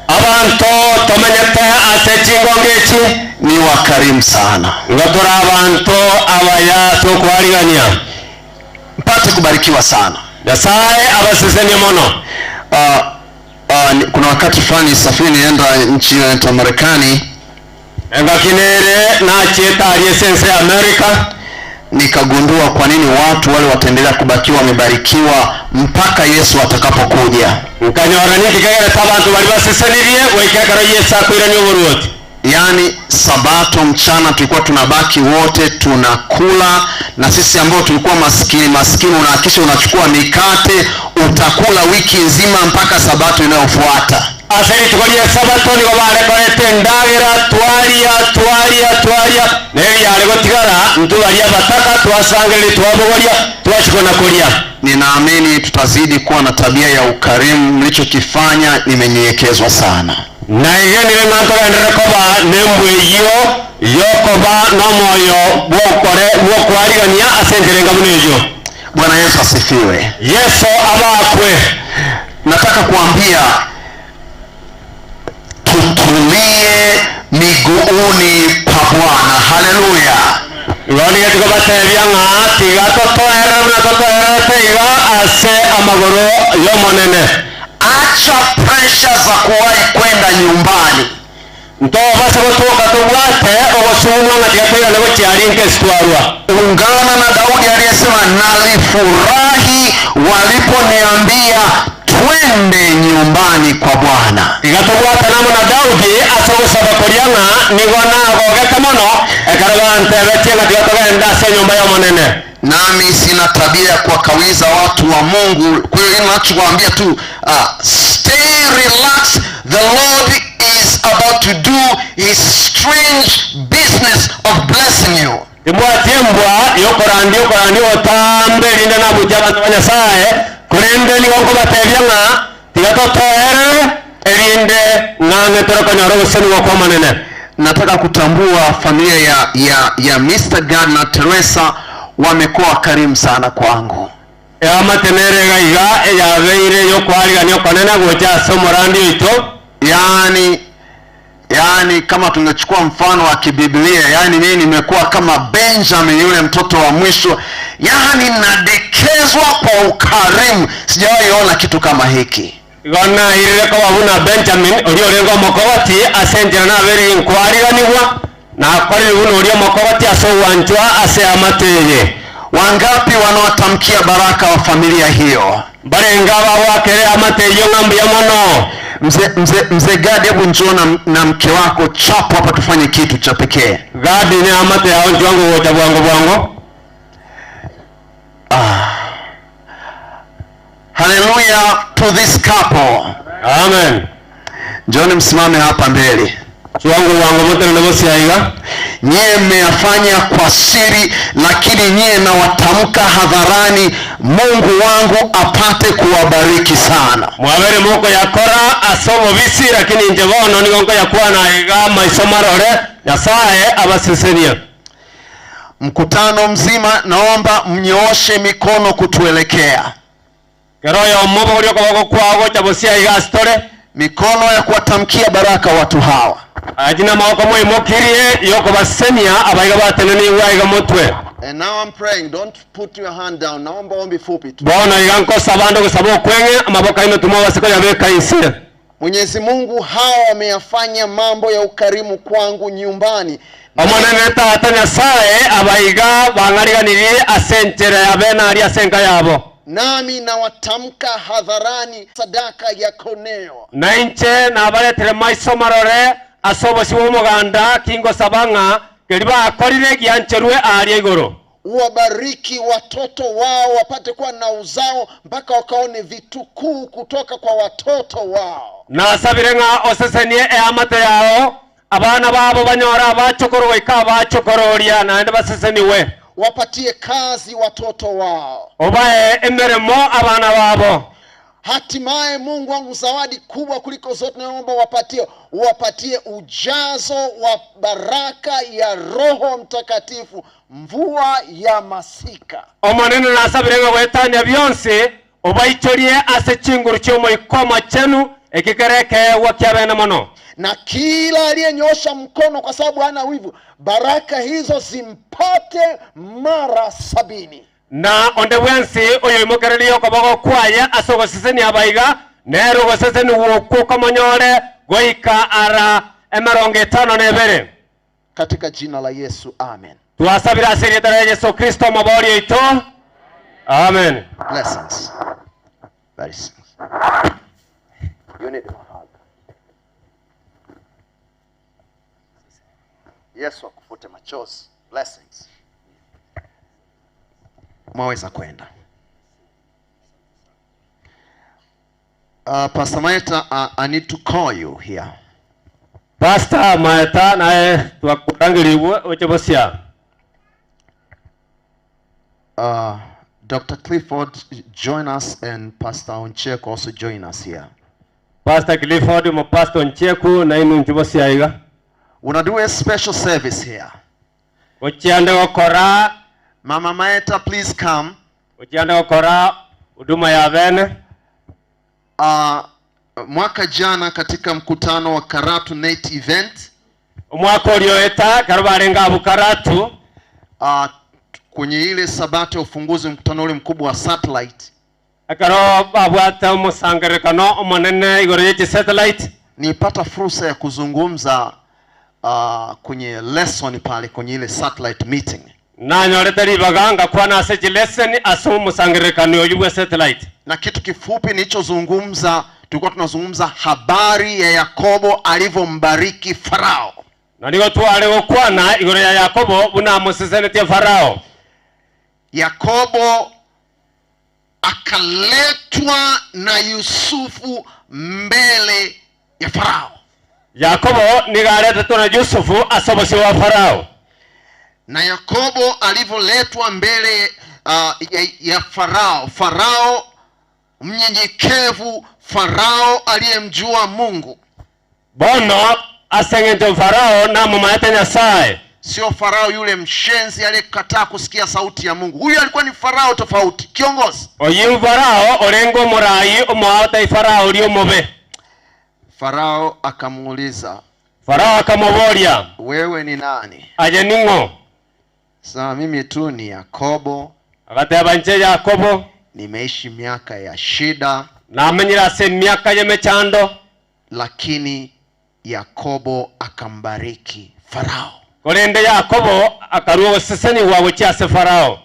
Abanto tomenyete ase chingongo echi ni wakarimu sana. Igo tore abanto abaya ase okwarigania. Mpate kubarikiwa sana. Nyasae abasesenie mono. Uh, uh, kuna wakati fulani safiri nienda nchi inaitwa Marekani. Engaki nere nachiete aria ase ense ya America. Nikagundua kwa nini watu wale wataendelea kubakiwa wamebarikiwa mpaka Yesu atakapokuja. Nkanyora ninki kegerete abanto baria basesenirie goika ekero Yeso akoirania oboruoti. Yaani Sabato mchana tulikuwa tunabaki wote tunakula, na sisi ambao tulikuwa maskini maskini, unahakikisha unachukua mikate utakula wiki nzima mpaka Sabato inayofuata. Ase rituko ri'Esabato nigo bare koreta endagera, twaria, twaria, twaria, na eri yare gotigara, intwe baria abataka twasangereria twabogoria, twachia na koria. Ninaamini tutazidi kuwa na tabia ya ukarimu. Mlichokifanya nimenyenyekezwa sana. Naigenire ng'a ntogenderere koba nembwa eyio y'okoba nomoyo bw'okore bw'okwarigania ase enchera enga buna eyio. Bwana Yesu asifiwe. Yeso abakwe. Nataka kuambia tutulie miguuni pa Bwana. Haleluya! Igo nigo tikobatebia ng'a tiga totoerere buna totoererete iga ase amagoro y'Omonene. Acha presha za kuwahi kwenda nyumbani. Ntobasa gotoka tobwate ogosungwa ng'a tiga toirane gochia aria inka ase twarwa. Ungana na Daudi aliyesema, nalifurahi waliponiambia twende nyumbani kwa Bwana. Tiga tobwatane amo na Daudi ase ogosaba koria ng'a nigo nagogete mono ekero bantebetie ng'a tiga togende ase enyomba y'Omonene. Nami sina tabia ya kuwakawiza watu wa Mungu. Kwa hiyo ninachowaambia tu, uh, stay relaxed, the Lord is about to do his strange business of blessing you. Timbwati embwa y'okorandia okorandia ogotambe erinde nabuche abanto ba Nyasae, korende nigo nkobatebia ng'a tiga totoerere, erinde ng'ang'e tore konyora ogosesenigwa kw'Omonene. Nataka kutambua familia ya, ya, ya Mr. Gad na Teresa wamekuwa wakarimu sana kwangu. Eamate nere iga iga eyabeire ey'okoarigania okonene gocha ase omorandi oito. Yaani, yaani kama tungechukua mfano wa kibiblia, yaani mimi nimekuwa kama Benjamin yule mtoto wa mwisho, yaani nadekezwa kwa ukarimu, sijawahi ona kitu kama hiki. Igo nairire koba buna Benjamin, oria orenge omokogoti, ase enchera nabeire inkwariganigwa, nakorire buna oria omokogoti ase ogwanchwa ase eamate eye. Wangapi wanaotamkia baraka wa familia hiyo? Mbarenge abagoakera eamate eyio ng'a mbuya mono. Mzee mzee mzee Gadi, hebu njoo na, na mke wako chapu hapa tufanye kitu cha pekee. Gadi neamate yao inchuo ngogocha bwango bwango. Ah. Haleluya to this couple. Amen. Njoni msimame hapa mbele. Kiwango wango motenene bosio aiga. Nyie mmeyafanya kwa siri, lakini nyie nawatamka hadharani, Mungu wangu apate kuwabariki sana. Mwabere mokoyakora ase obobisi, lakini inche bono nigo nkoyakwana aiga amaiso marore, Nyasae abasesenie. Mkutano mzima naomba mnyooshe mikono kutuelekea. Kera oyomo obogorie okoboko kwao gocha bosio aiga ase tore. Mikono ya kuwatamkia baraka watu hawa. Ayio namaboko mwaimokirie y'okobasesenia abaiga batenenigwe aiga motwe. And now I'm praying, don't put your hand down. Naomba ombi fupi tu. Bono iga nkosaba ande ogosaba okweng'e, amaboko aino timobase koyabeka inse. Mwenyezi Mungu, hawa wameyafanya mambo ya ukarimu kwangu nyumbani. Omonene Tata Nyasae, abaiga bang'ariganirie ase enchera ya bene aria ase enka yabo. Nami nawatamka hadharani sadaka ya Kornelio. Na inche nabaretire maiso marore ase obosio bw'omoganda, kingosaba ng'a keria bakorire giancherwe aaria igoro. Uwabariki watoto wao wapate kuwa na uzao mpaka wakaone vitukuu kutoka kwa watoto wao. Nasabire ng'a osesenie eamate yao, abana babo banyore abachokoro goika abachokororia, naende baseseniwe. Wapatie kazi watoto wao. Obae emeremo abana babo. Hatimaye Mungu wangu, zawadi kubwa kuliko zote naomba wapatie, wapatie ujazo wa baraka ya Roho Mtakatifu, mvua ya masika. Omonene nasabire ng'a goetania bionsi obaichorie ase chinguru chi'Omoika Omochenu, eki kere ekeegwa ki'abeene mono. Na kila aliyenyoosha mkono kwa sababu hana wivu, baraka hizo zimpate mara sabini. Na onde bwensi oyoimokererie okoboko kwaye ase ogosesenia abaiga, nere ogosesenigwa okwo komonyore goika ara emerongo etano na ebere. Katika jina la Yesu, amen. Twasabire ase erieta ria Yeso Kristo Omobooria oito. Amen. Blessings. Blessings. You need a hug. Yesu akufute machozi. Blessings. Mwaweza kwenda. Pastor Maeta, I need to call you here. Pastor Maeta naye twakorangerigwe oche bosia. Dr. Clifford join us and Pastor Oncheko also join us here. Pastor Clifford mo Pastor Oncheku na inu nchu bosia iga. We're do a special service here. Ochiande gokora. Mama Maeta, please come. Ochiande gokora huduma ya bene. Mwaka jana katika mkutano wa Karatu Net event, Omwaka orioeta ekero barenge abwo Karatu, kwenye ile sabato ya ufunguzi, mkutano ule mkubwa wa satellite, ekero babwate omosangererekano omonene igoro ye chisatellite, nilipata fursa ya kuzungumza kwenye lesson pale kwenye ile satellite meeting. Nanyorete ribaga ngakwana ase chilesson ase omosangererekano oyio bwa satellite. Na kitu kifupi nilichozungumza, tulikuwa tunazungumza habari ya Yakobo alivyombariki Farao. Na nigo tware gokwana igoro ya Yakobo buna amosesenetie Farao. Yakobo akaletwa na Yusufu mbele ya Farao. Yakobo nigo aretetwe na Yusufu ase obosio bwa Farao. Na Yakobo alivyoletwa mbele ya Farao, Farao mnyenyekevu, Farao aliyemjua Mungu. Bono ase eng'encho Farao namomaete Nyasae. Sio Farao yule mshenzi aliyekataa kusikia sauti ya Mungu. Huyu alikuwa ni Farao tofauti, kiongozi. Oyu Farao orenge omorai omoao tai Farao oria omobe. Farao akamuuliza, Farao akamoboria, wewe ni nani? Aye ning'o? Sasa mimi tu ni Yakobo. Agateba inche Yakobo. Nimeishi miaka ya shida. Namenyire ase emiaka y'emechando. Lakini Yakobo akambariki Farao. Korende Yakobo akarua ogosesenigwa gochia ase Farao.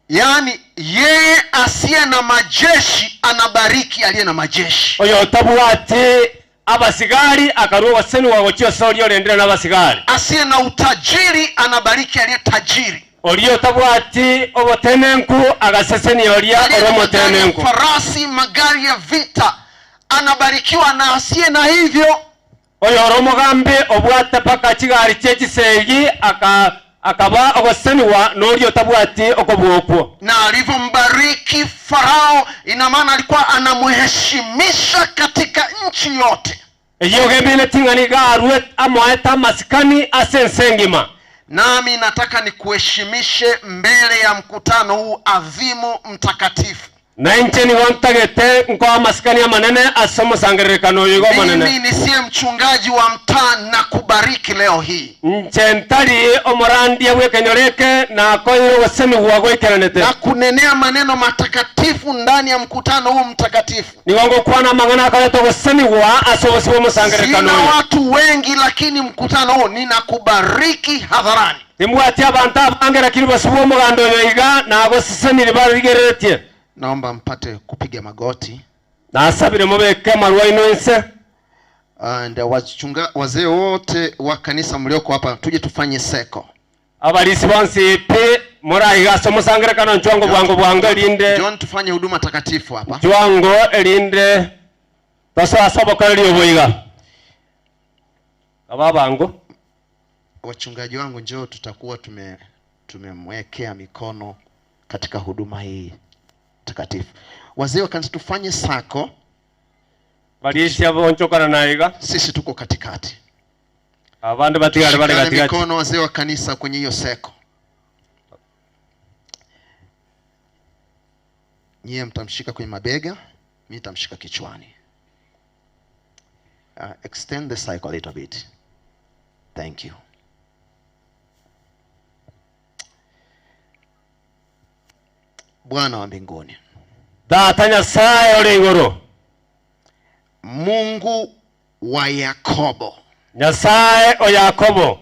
Yaani yeye asiye na majeshi anabariki aliye na majeshi. Oyotabwati abasigari akarua ogosesenigwa gochia ase oria orendire nabasigari. Asiye na utajiri anabariki aliye tajiri. Oria otabwati obotenenku agasesenia oria Aliye na ore magari ya omotenenku. farasi, magari ya vita anabarikiwa na asiye na hivyo. Oyo ore omogambi obwate paka chigari chie chisegi akaba ogoseniwa noria otabwati okobua okwo. Na alivyombariki Farao, ina maana alikuwa anamheshimisha katika nchi yote. Eyio gemine ting'ani garue amoete amasikani ase ense engima. Nami nataka nikuheshimishe mbele ya mkutano huu adhimu mtakatifu. Na inche nigo ntagete nkoa amasikani amanene ase omosangererekano oyo igo omonene. Mimi nisiye mchungaji wa mtaa na kubariki leo hii. Nche ntari omorandia bw'ekenyoreke na koire ogosemigwa gwekeranete. Na kunenea maneno matakatifu ndani ya mkutano huu mtakatifu. Nigo ngokwana amang'ana akorete ogosemigwa ase obosio bw'omosangererekano Sina oyo. watu wengi, lakini mkutano huu ninakubariki hadharani. Timbwati abanto abange, lakini bosio bw'omoganda oyo iga nagosesenire barigereretie. Naomba mpate kupiga magoti. Nasabire mubeke amarwa ino ense. And wazee wote wa kanisa mlioko hapa tuje tufanye seko. Abalisi bonsi pe muraiga ase omosangerekano nchwango bwango bwango erinde. John, tufanye huduma takatifu hapa. Nchwango erinde tosoa ase obokoreri oboiga. Aba bango. Wachungaji wangu njoo, tutakuwa tumemwekea mikono katika huduma hii. Mtakatifu. Wazee wa kanisa tufanye sako, Barisia bonchokana na iga. Sisi tuko katikati. Abandu batigare bare Shikane gatigati. mikono wazee wa kanisa kwenye hiyo seko. Nyie mtamshika kwenye mabega, mimi nitamshika kichwani. Extend the cycle a little bit. Thank you. Bwana wa mbinguni, Tata Nyasaye ore igoro. Mungu wa Yakobo, Nyasaye o Yakobo,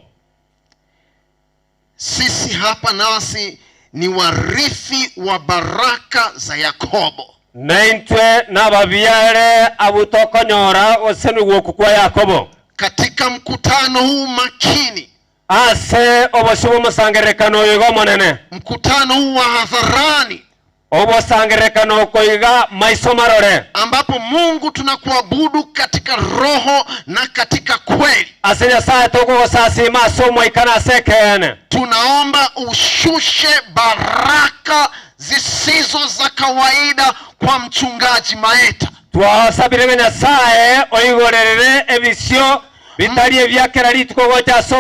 sisi hapa nasi ni warithi wa baraka za Yakobo. Naintwe nababiare abutokonyora osenugwoku kwa Yakobo. Katika mkutano huu makini, ase obosio bw'omosangererekano oyo iga omonene, mkutano huu wa hadharani, obosangererekano okoiga maiso marore, ambapo Mungu tunakuabudu katika roho na katika kweli, ase Nyasaye tokogosasima ase omoika ase ekeene, tunaomba ushushe baraka zisizo za kawaida kwa mchungaji Maeta. Twasabire ng'a Nyasaye oigorerere ebisio bitari ebyakera rituko gocha ase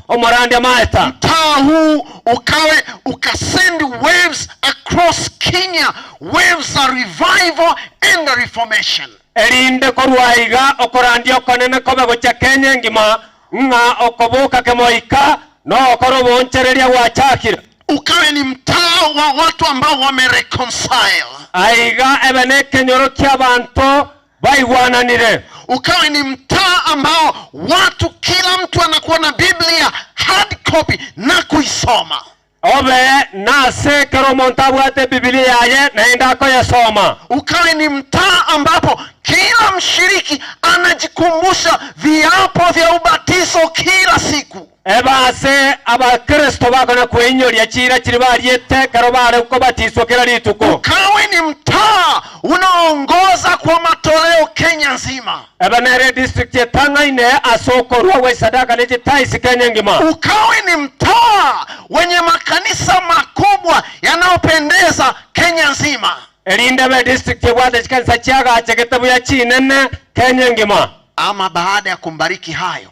omorandi Maeta. Mtaa huu ukawe ukasend waves across Kenya, waves za revival and the reformation. Erinde korwaiga okorandia okonene kobe gocha Kenya engima ng'a okoboka kemoika no okoro bonchereria gwachakire. Ukawe ni mtaa wa watu ambao wamereconcile. Aiga ebe nekenyoro kia banto baigwananire. Ukawe ni mtaa ambao watu, kila mtu anakuwa na Biblia hard copy na kuisoma. Obe nase kero omonto abwate Biblia yaye naende akoyesoma. Ukawe ni mtaa ambapo kila mshiriki anajikumbusha viapo vya ubatizo kila siku. Ebase abakristo bakona kweinyoria chira chiri bariete kero bare kubatiswa kila rituko. Ukawe ni mtaa unaoongoza kwa matoleo Kenya nzima. Ebe nere district etang'aine ase okorwa gwa sadaka ne chitaisi Kenya ngima. Ukawe ni mtaa wenye makanisa makubwa yanayopendeza Kenya nzima. Erinde be district ebwate chikanisa chiagachegete buya chinene Kenya ngima. Ama baada ya kumbariki hayo,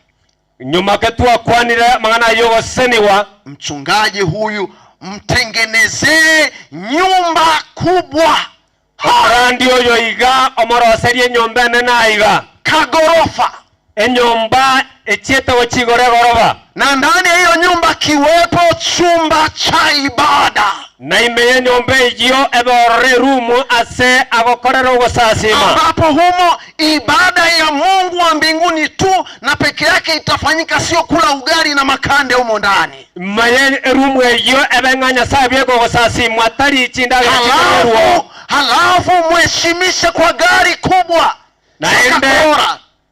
nyuma ketwakwanire mang'ana yogoseniwa, mchungaji huyu mtengenezee nyumba kubwa. Omorandi oyo iga omoroserie enyomba enene aiga kagorofa, enyomba echiete gochigora egoroba, na ndani ya hiyo nyumba kiwepo chumba cha ibada, na ime yenyomba eyio eborore erumu ase agokorera ogosasima, ambapo humo ibada ya Mungu wa mbinguni tu na peke yake itafanyika, sio kula ugali na makande humo ndani. Maye erumu eyo ebe ng'a Nyasaye biekogosasimwa tari chindagera Halafu, halafu mheshimishe kwa gari kubwa naende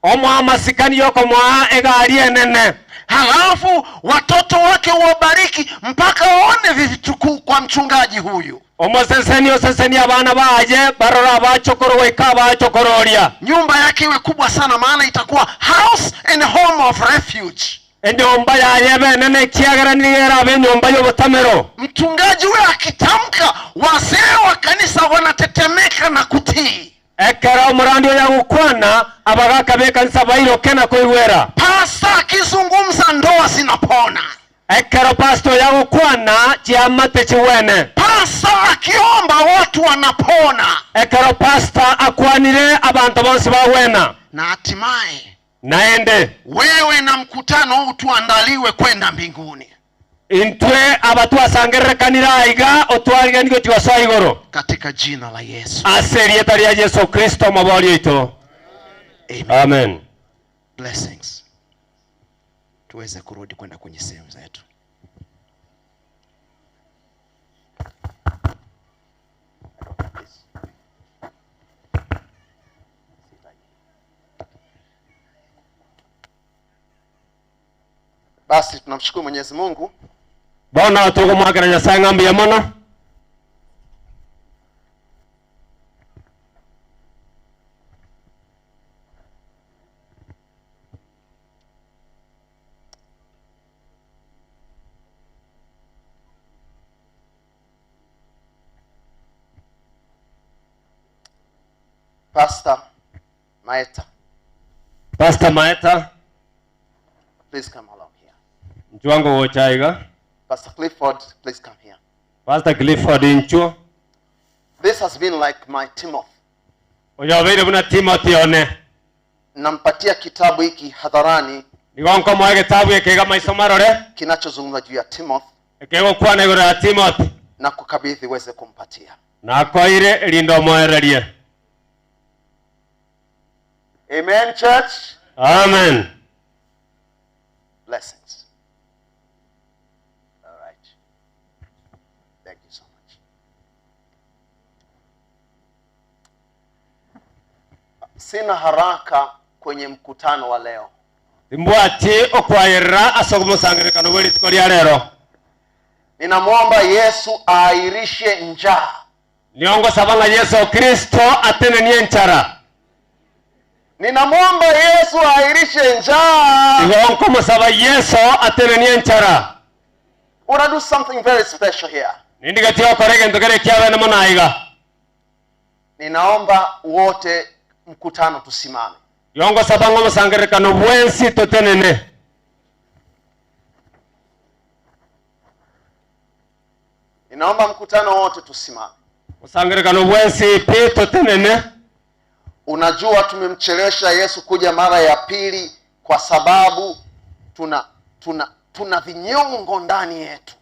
omwamasikani yokomwa egari enene, halafu watoto wake wabariki mpaka waone vitukuu kwa mchungaji huyu. Omoseseni oseseni abana baye barora bachokoro goika bachokororia. Nyumba yake iwe kubwa sana, maana itakuwa house and home of refuge. Enyomba yaye benene kiagera nigera abe nyomba y'obutamero. Mchungaji huyo akitamka, wazee wa kanisa wanatetemeka na kutii. Ekero omorandi oyo agokwana abagaka b'ekanisa bairoke na koigwera. Pasta akizungumza ndoa zinapona. Ekero pastor oyo agokwana chiamate chiwene. Pasta akiomba watu wanapona. Ekero pastor akwanire abantu bonsi bawena. Na hatimaye naende wewe na mkutano huu tuandaliwe kwenda mbinguni. Intwe abatwasangererekanire aiga otwariganirwe tigosoa igoro katika jina la Yesu. Ase erieta ria Yesu Kristo mobori oito. Amen. Amen. Blessings. Tuweze kurudi kwenda kwenye sehemu zetu. Basi tunamshukuru Mwenyezi Mungu. Bwana tukumwakira Nyasaye ng'ambi ya mono. Pastor Maeta, Pastor Maeta, please come along here. nchwo ngogocha iga. Pastor Clifford, please come here. Pastor Clifford inchwo. This has been like my Timothy. Oyo obeire buna Timothy one. Nampatia kitabu hiki hadharani Nigo nkomoa egetabu eke iga maiso marore, kinachozungumza juu ya Timothy ekegokwana igoro ya Timothy, na kukabidhi uweze kumpatia. nakoeire erinde omoererie. Amen, church. Amen. Blessings. All right. Thank you so much. Sina haraka kwenye mkutano wa leo. Timbwati okwayerera ase omosangererekano bwe rituko ria rero. Ninamwomba Yesu aahirishe njaa. Nigo ngosaba ng'a Yeso Kristo atenenie enchara. Ninamwomba Yesu aahirishe njaa. Igo nkomosaba Yeso atenenie enchara. We wanna do something very special here. Nindigetie gokora egento kere ekiabene mono aiga. Ninaomba wote mkutano tusimame. Igo ngosaba ng'a omosangererekano bwensi totenene. Ninaomba mkutano wote tusimame. Omosangererekano bwensi pi totenene. Unajua tumemchelewesha Yesu kuja mara ya pili kwa sababu tuna tuna tuna vinyongo ndani yetu.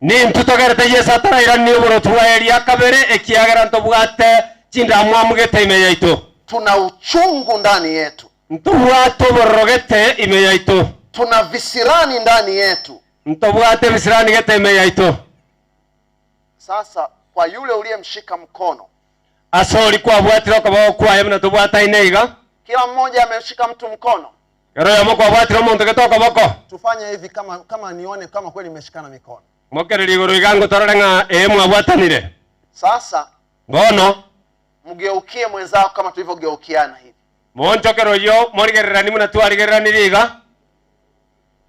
Nintwe togerete Yeso atarairanie oboroti bwaye ria kabere, ekiagera ntobwate chindamwamu gete ime yaito. Tuna uchungu ndani yetu. Ntobwate obororo gete ime yaito. Tuna visirani ndani yetu. Ntobwate ebisirani gete ime yaito. Sasa kwa yule uliyemshika mkono, Ase oria kwabwatire okoboko kwaye buna tobwataine iga. Kila mmoja amemshika mtu mkono. Kera oyomo kwabwatire omonto gete okoboko. Tufanye hivi kama kama nione kama kweli mmeshikana mikono. Mokererie igoro iga ngotorore ng'a ee mwabwatanire. Sasa Bono. mgeukie mwenzako kama tulivyogeukiana hivi. Moonchokere oyio morigereranie buna twarigereranirie iga.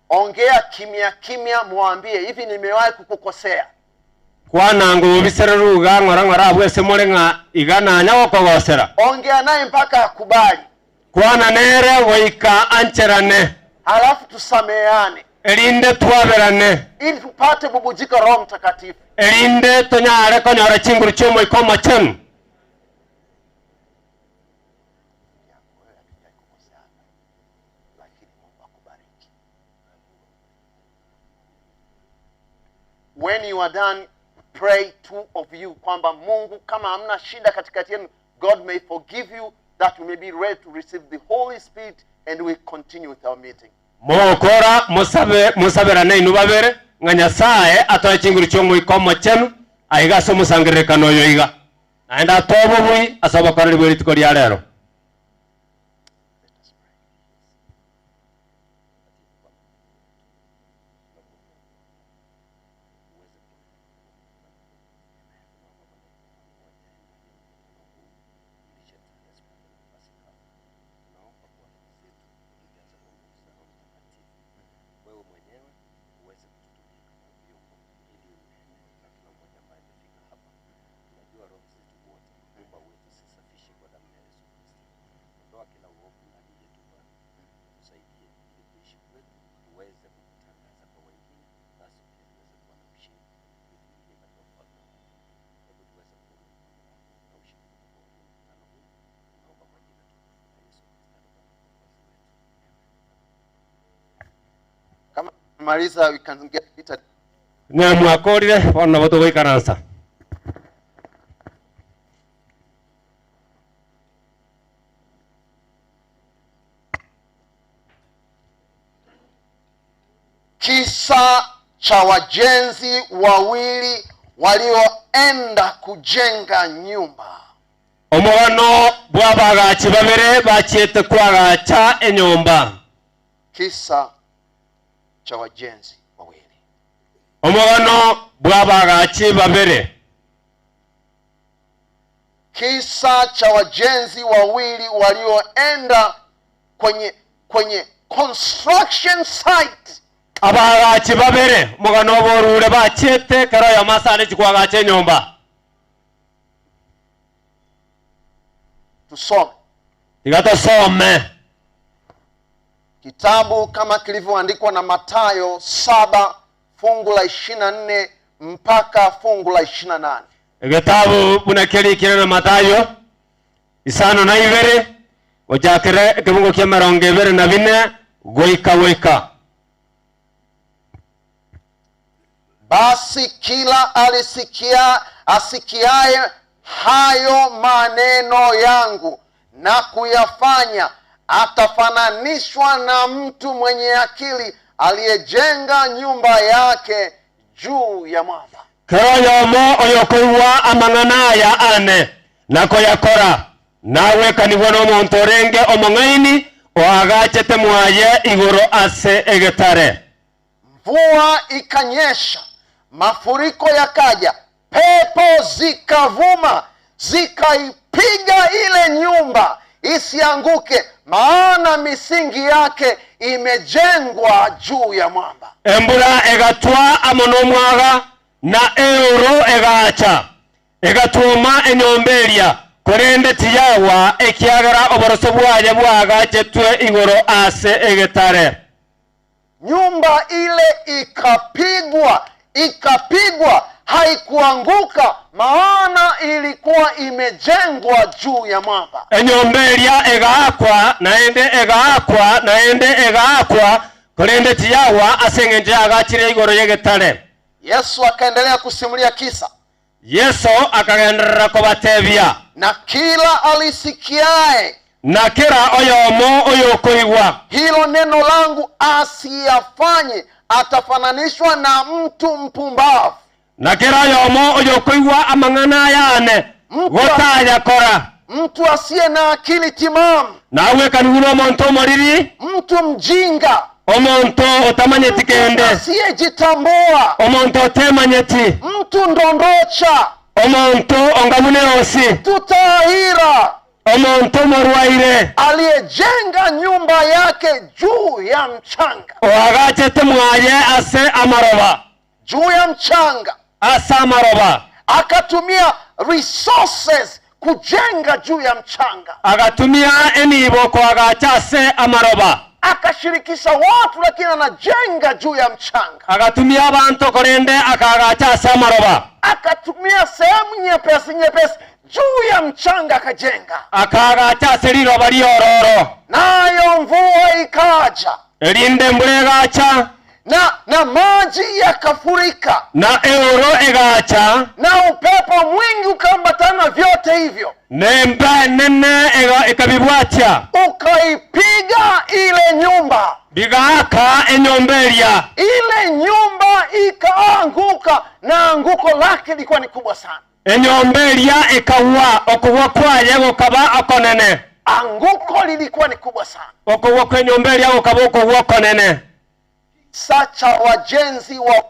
Ongea kimya kimya, mwambie hivi, nimewahi kukukosea? Kwana ngobobisere ruga ng'ora ng'ora abwo ase more ng'a iga nanya gokogosera. Ongea naye mpaka akubali. Kwana nere goika ancherane. Halafu tusameheane. Erinde twaberane. Ili tupate bubujiko Roho Mtakatifu. Erinde tonyare konyora chinguru chi'Omoika Omochenu. When you are done, pray two of you kwamba Mungu kama hamna shida katikati yenu, God may forgive you that we may be ready to receive the Holy Spirit and we continue with our meeting. Mogokora mosabe mosaberane inwe babere, ng'a Nyasae atoe chinguru chi'Omoika Omochenu aiga ase omosangererekano oyo iga, naende atoe obobui ase obokoreri bwe rituko ria rero. Kama maliza we can get it. Ng'a mwakorire, bono nabo togoikaransa. Kisa cha wajenzi wawili walioenda kujenga nyumba. Omogano bw'abaagachi babere bachiete koagacha enyomba. Kisa cha wajenzi wawili. Omogano bw'abaagachi babere. Kisa cha wajenzi wawili walioenda kwenye kwenye construction site. Abaagachi babere, omogano obo orure bachiete kera oyomo ase arechi koagacha enyomba. Tusome Tiga tosome. Kitabu kama kilivyoandikwa na Mathayo saba fungu la 24 mpaka fungu la 28. Egetabu buna kerikire na Mathayo isano na ibere gochakera ekebungo kia emerongo ebere na bine goika goika. Basi kila alisikia asikiaye hayo maneno yangu na kuyafanya atafananishwa na mtu mwenye akili aliyejenga nyumba yake juu ya mwamba. Kera oyomo oyokoigwa amang'ana aya ane na koyakora, nagwekanigwe nomonto orenge omong'aini oagachete mwaye igoro ase egetare. Mvua ikanyesha, mafuriko yakaja, pepo zikavuma, zikaipiga ile nyumba isianguke, maana misingi yake imejengwa juu ya mwamba. Embura egatwa amo nomwaga, na euro egacha, egatwoma enyomba eria, korende tiyagwa, ekiagera oboroso bwaye bwaagachetwe igoro ase egetare. Nyumba ile ikapigwa, ikapigwa, haikuanguka, maana ilikuwa imejengwa juu ya mwamba. Enyomba eria egaakwa, naende egaakwa, naende egaakwa, korende tiyagwa ase eng'encho yaagachire igoro y'egetare. Yesu akaendelea kusimulia kisa. Yeso akagenderera kobatebia. Na kila alisikiae Na kera oyomo oyokoigwa. hilo neno langu asiyafanye atafananishwa na mtu mpumbavu. Na kera oyomo oyokoigwa amang'ana ayane gotayakora. Mtu asiye na akili timamu, Nagwekanigwe nomonto omoriri. mtu mjinga, Omonto otamanyeti kende. asiyejitambua, Omonto otemanyeti. mtu ndondocha, Omonto onga buna eosi. mtu taahira, Omonto omorwaire. aliyejenga nyumba yake juu ya mchanga, Oagachete mwaye ase amaroba. juu ya mchanga, Ase amaroba. akatumia resources kujenga juu ya mchanga, Agatumia enibo koagacha ase amaroba. akashirikisha watu, lakini anajenga juu ya mchanga, Agatumia abanto korende akaagacha ase amaroba. akatumia sehemu nyepesi nyepesi juu ya mchanga akajenga, Akaagacha ase riroba riororo. nayo mvua ikaja Erinde embura egacha. na maji yakafurika Na euro egacha. na upepo mwingi ukaambatana vyote hivyo Nemba nene ekabibwatia. ukaipiga ile nyumba, Bigaaka enyomba eria. ile nyumba ikaanguka, na anguko lake lilikuwa ni kubwa sana. Enyomba eria ekagwa, okogwa kwaye gokaba okonene. Anguko lilikuwa ni kubwa sana. Okogwa kwa enyomba eria gokaba okogwa okonene. Sacha wajenzi wa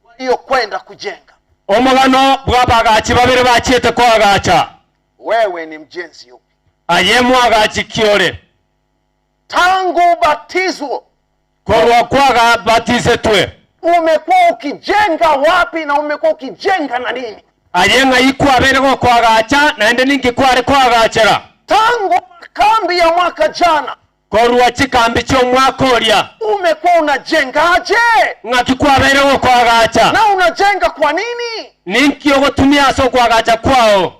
waliokwenda kujenga. Omogano bw'abagachi babere bachiete koagacha. Wewe ni mjenzi yupi? Aye mwagachi kiore. Tangu ubatizo Korwa kwaga batizetwe. umekuwa ukijenga wapi na umekuwa ukijenga na nini? Aye ng'ai kwabere gokoagacha naende ninki kware koagachera. Tangu kambi ya mwaka jana Korwa chikambi chi'omwaka oria. umekuwa unajengaje? Ng'aki kwabere gokoagacha. Na unajenga kwa nini? Ninki ogotumia ase okoagacha kwao.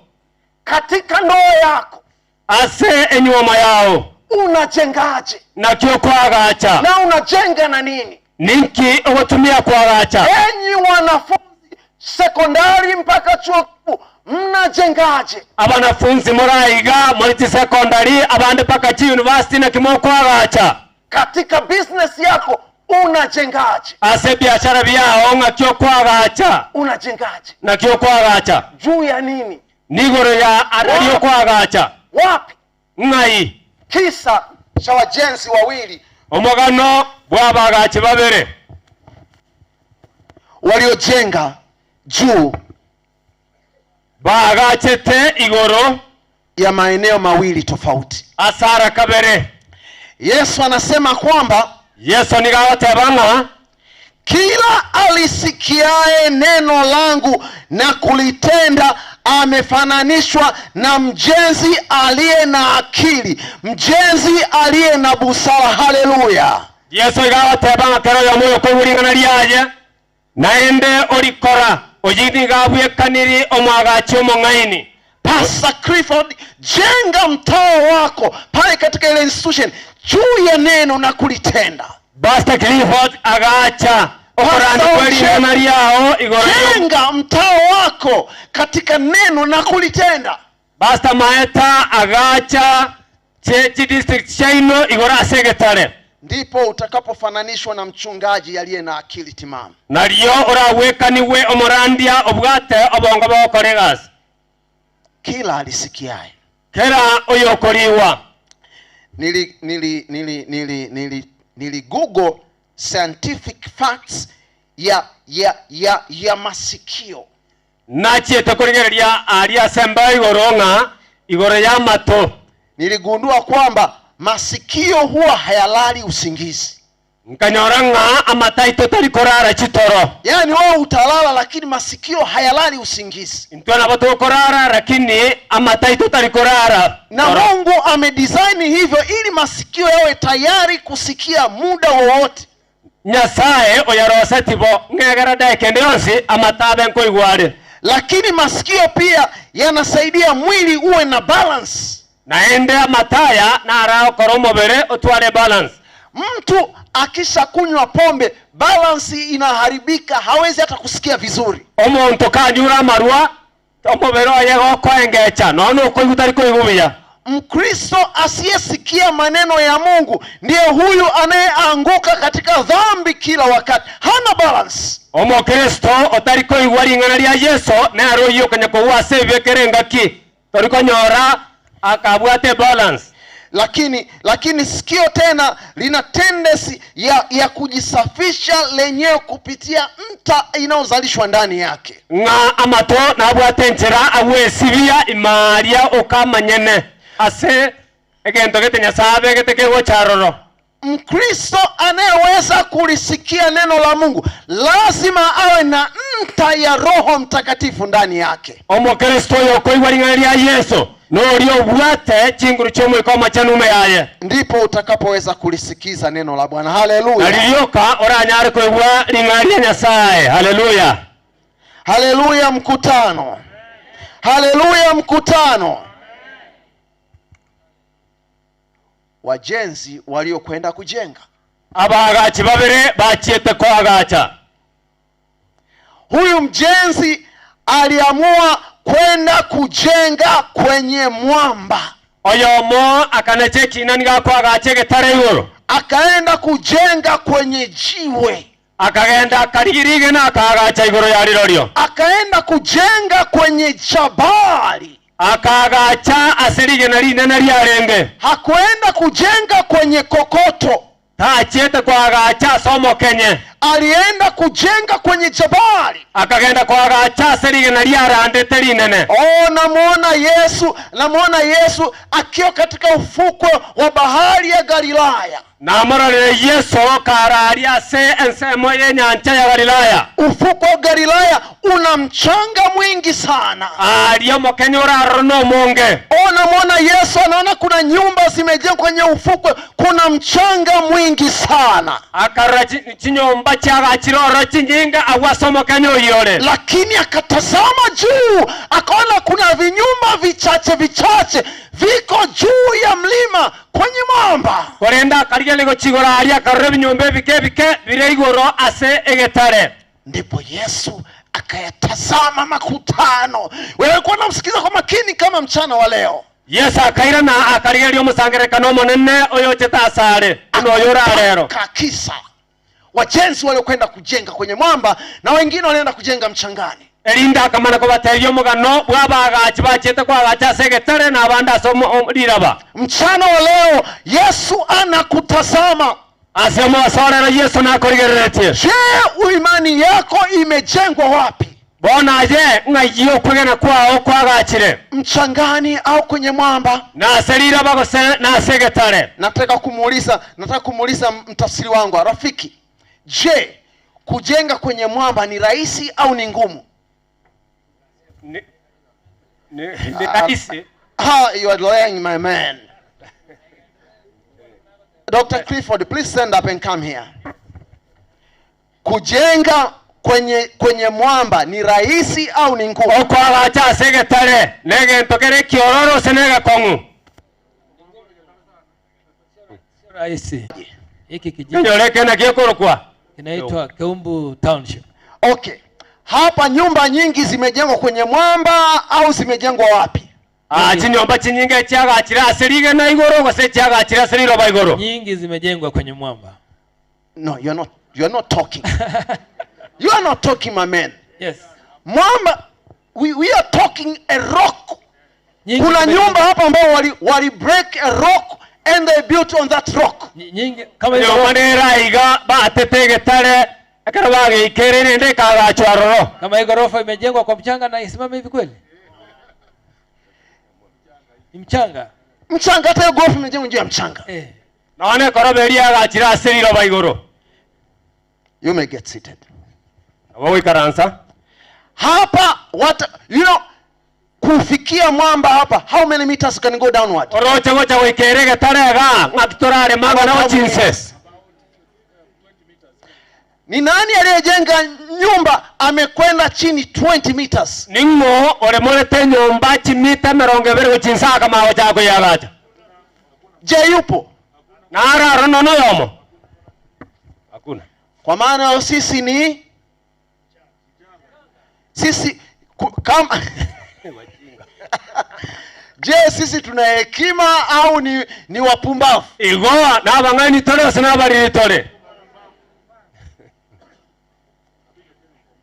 Katika ndoa yako Ase enyuoma yao. unajengaje? Naki okoagacha. Na unajenga na nini? Ninki ogotumia koagacha. Enyi wanafunzi sekondari mpaka chuo kikuu mnajengaje? Abanafunzi moraiga muri chisekondari abande mpaka chi university naki mokoagacha. Katika business yako unajengaje? Ase biashara biao ng'aki okoagacha. Unajengaje? Naki okoagacha. Juu ya nini? Nigoro ya arari okoagacha. Wapi? Ng'ai. Kisa cha wajenzi wawili Omogano bw'abagachi babere waliojenga juu baagachete igoro ya maeneo mawili tofauti. Asara kabere. Yesu anasema kwamba Yesu nigagoteba ng'a kila alisikiaye neno langu na kulitenda amefananishwa na mjenzi aliye na akili, mjenzi aliye na busara. Haleluya! Yeso iga agoteba ng'a kera oyomo oyokoigwa ring'ana riaye, naende orikora, oyio nigo abwekaniri omoagachi omong'aini. Pastor Clifford, jenga mtaa wako pale katika ile institution juu ya neno na kulitenda. Pastor Clifford agacha okorandi kwe ring'ana riao igoro rio. Jenga mtaa wako katika neno na kulitenda. Pastor Maeta agacha chidistrict chiaino igoro ase egetare. Ndipo utakapofananishwa na mchungaji aliye na akili timamu. Nario oragwekanigwe omorandia obwate obongo bogokora egasi. Kila alisikiaye. Kera oyokoriigwa. Nili nili nili nili nili nili google scientific facts ya ya ya ya masikio. Nachiete korigereria aria ase embeo igoro ng'a igoro y'amato. Niligundua kwamba masikio huwa hayalali usingizi. Nkanyora ng'a amato aito tari korara chitoro. Yaani wewe utalala lakini masikio hayalali usingizi. Intwe nabo tokorara lakini amato aito tari korara Na toro. Mungu amedesign hivyo ili masikio yawe tayari kusikia muda wowote. Nyasae oyaroseti bo, ng'a ekero daika ende yonsi amato abe nkoigwa are. Lakini masikio pia yanasaidia mwili uwe na balance. Naende amato aya naro agokora omobere otware balance. Mtu akishakunywa pombe balance inaharibika, hawezi hata kusikia vizuri. Omonto kanyure amarwa, omobere oye gokoengecha, nonya nokoigwa tari koigwa buya. Mkristo asiyesikia maneno ya Mungu ndiye huyu anayeanguka katika dhambi kila wakati, hana balance. Omokristo otari koigwa ring'ana ria Yeso nere oyio okonya kogwa ase ebibe kera engaki, tori konyora akabwate ebalance. Lakini lakini sikio tena lina tendency ya, ya kujisafisha lenyewe kupitia nta inayozalishwa ndani yake. Ng'a amato nabwate enchera agwesibia ime aria okamanyene ase egento gete Nyasae abegete kegocha aroro. Mkristo anayeweza kulisikia neno la Mungu lazima awe na nta ya Roho Mtakatifu ndani yake. Omokristo oyo okoigwa ring'ana ria Yeso noria obwate chinguru chi'Omoika Omochenu ime yaye. Ndipo utakapoweza kulisikiza neno la Bwana. Haleluya! Nario rioka oranyare koigwa ring'ana ria Nyasae. Haleluya! Haleluya mkutano! Haleluya mkutano! Wajenzi waliokwenda kujenga. Abaagachi babere bachiete koagacha. Huyu mjenzi aliamua kwenda kujenga kwenye mwamba. Oyomo akanecha ekiina nigo akoagacha egetare igoro. Akaenda kujenga kwenye jiwe. Akagenda akarigia rigena akaagacha igoro ya rirorio. Akaenda kujenga kwenye jabali. Akaagacha ase rigena rinene riarenge. Hakuenda kujenga kwenye kokoto. Tachiete koagacha ase omokenye. Alienda kujenga kwenye jabali. Akagenda koagacha ase rigena riarandete rinene. Oh, namuona Yesu, namuona Yesu akiwa katika ufukwe wa bahari ya Galilaya. Namororire Yeso kare aria ase ensemo y'enyancha ya Galilaya. Ufukwe wa Galilaya una mchanga mwingi sana. Aria omokenye ore aroro nomonge. Oh, namwona Yesu anaona kuna nyumba zimejengwa kwenye ufukwe, kuna mchanga mwingi sana. Akarora chinyomba chiagachire ororo chinyinge agwo ase omokenye oyio ore. Lakini akatazama juu akaona kuna vinyumba vichache vichache viko juu ya mlima kwenye mwamba. Korende akarigereria gochia igoro aria, akarora ebinyomba ebike ebike bire igoro ase egetare. Ndipo Yesu akayatazama makutano. Walikuwa wanamsikiza kwa makini kama mchana wa leo. Yeso akairana akarigereria omosangererekano omonene oyochete asare, buna oyo ore arero. Kisa wajenzi waliokwenda kujenga kwenye mwamba na wengine walienda kujenga mchangani. Erinde akamana kobatebia omogano bw'abaagachi bachiete koagacha ase egetare na abande ase riraba. Mchana wa leo Yesu anakutazama. Ase omobaso rero Yeso nakorigereretie. Je, imani yako imejengwa wapi? Bono aye, ng'ai okwegena kwao kwagachire? Mchangani au kwenye mwamba? Nase riraba gose nase egetare? Nataka kumuuliza, nataka kumuuliza mtafsiri wangu rafiki, je, kujenga kwenye mwamba ni rahisi au ni ngumu? Ni ni rahisi. Ah, you are lying, my man. Dr. Clifford, please stand up and come here. Kujenga kwenye kwenye mwamba ni rahisi au ni ngumu? Okoagacha ase egetare negento kere ekiororo gose negekong'u? Rahisi. Hiki kijiji Enyoro eke naki ekorokwa? kinaitwa Keumbu Township. Okay. Hapa nyumba nyingi zimejengwa kwenye mwamba au zimejengwa wapi? Ah, chinyomba chinyinge chiagachire ase rigena igoro gose chiagachire ase riroba igoro? Nyingi zimejengwa kwenye mwamba. No, you're not you're not talking. you are not talking, my man. Yes. Mwamba we, we are talking a rock. Nyingi Kuna zimejengwa- nyumba hapa ambao wali, wali break a rock and they built on that rock. Nyingi kama hizo Nyomba nera iga batete egetare ekero bageikere rende ekagachwa aroro. Kama hii ghorofa imejengwa kwa mchanga na isimame hivi kweli? Ni mchanga. Mchanga, hata hiyo ghorofa imejengwa juu ya mchanga. Eh. Nonye ekoroba eria yagachire ase riroba igoro. You may get seated. Nabo goikaransa. Hapa what you know kufikia mwamba hapa how many meters can go downward? Oroche gocha goikera egetare iga ng'aki torareme ang'ana gochinse. Ni nani aliyejenga nyumba amekwenda chini 20 meters? Ning'o oremorete enyomba chimita emerongo ebere gochinsa akamanya gochaka koyeagacha? Je, yupo? Naro aro nono oyomo? Hakuna. Kwa maana sisi ni sisi ku, kama Je, sisi tuna hekima au ni, ni wapumbavu? Igo nabang'aini tore gose nabariri tore?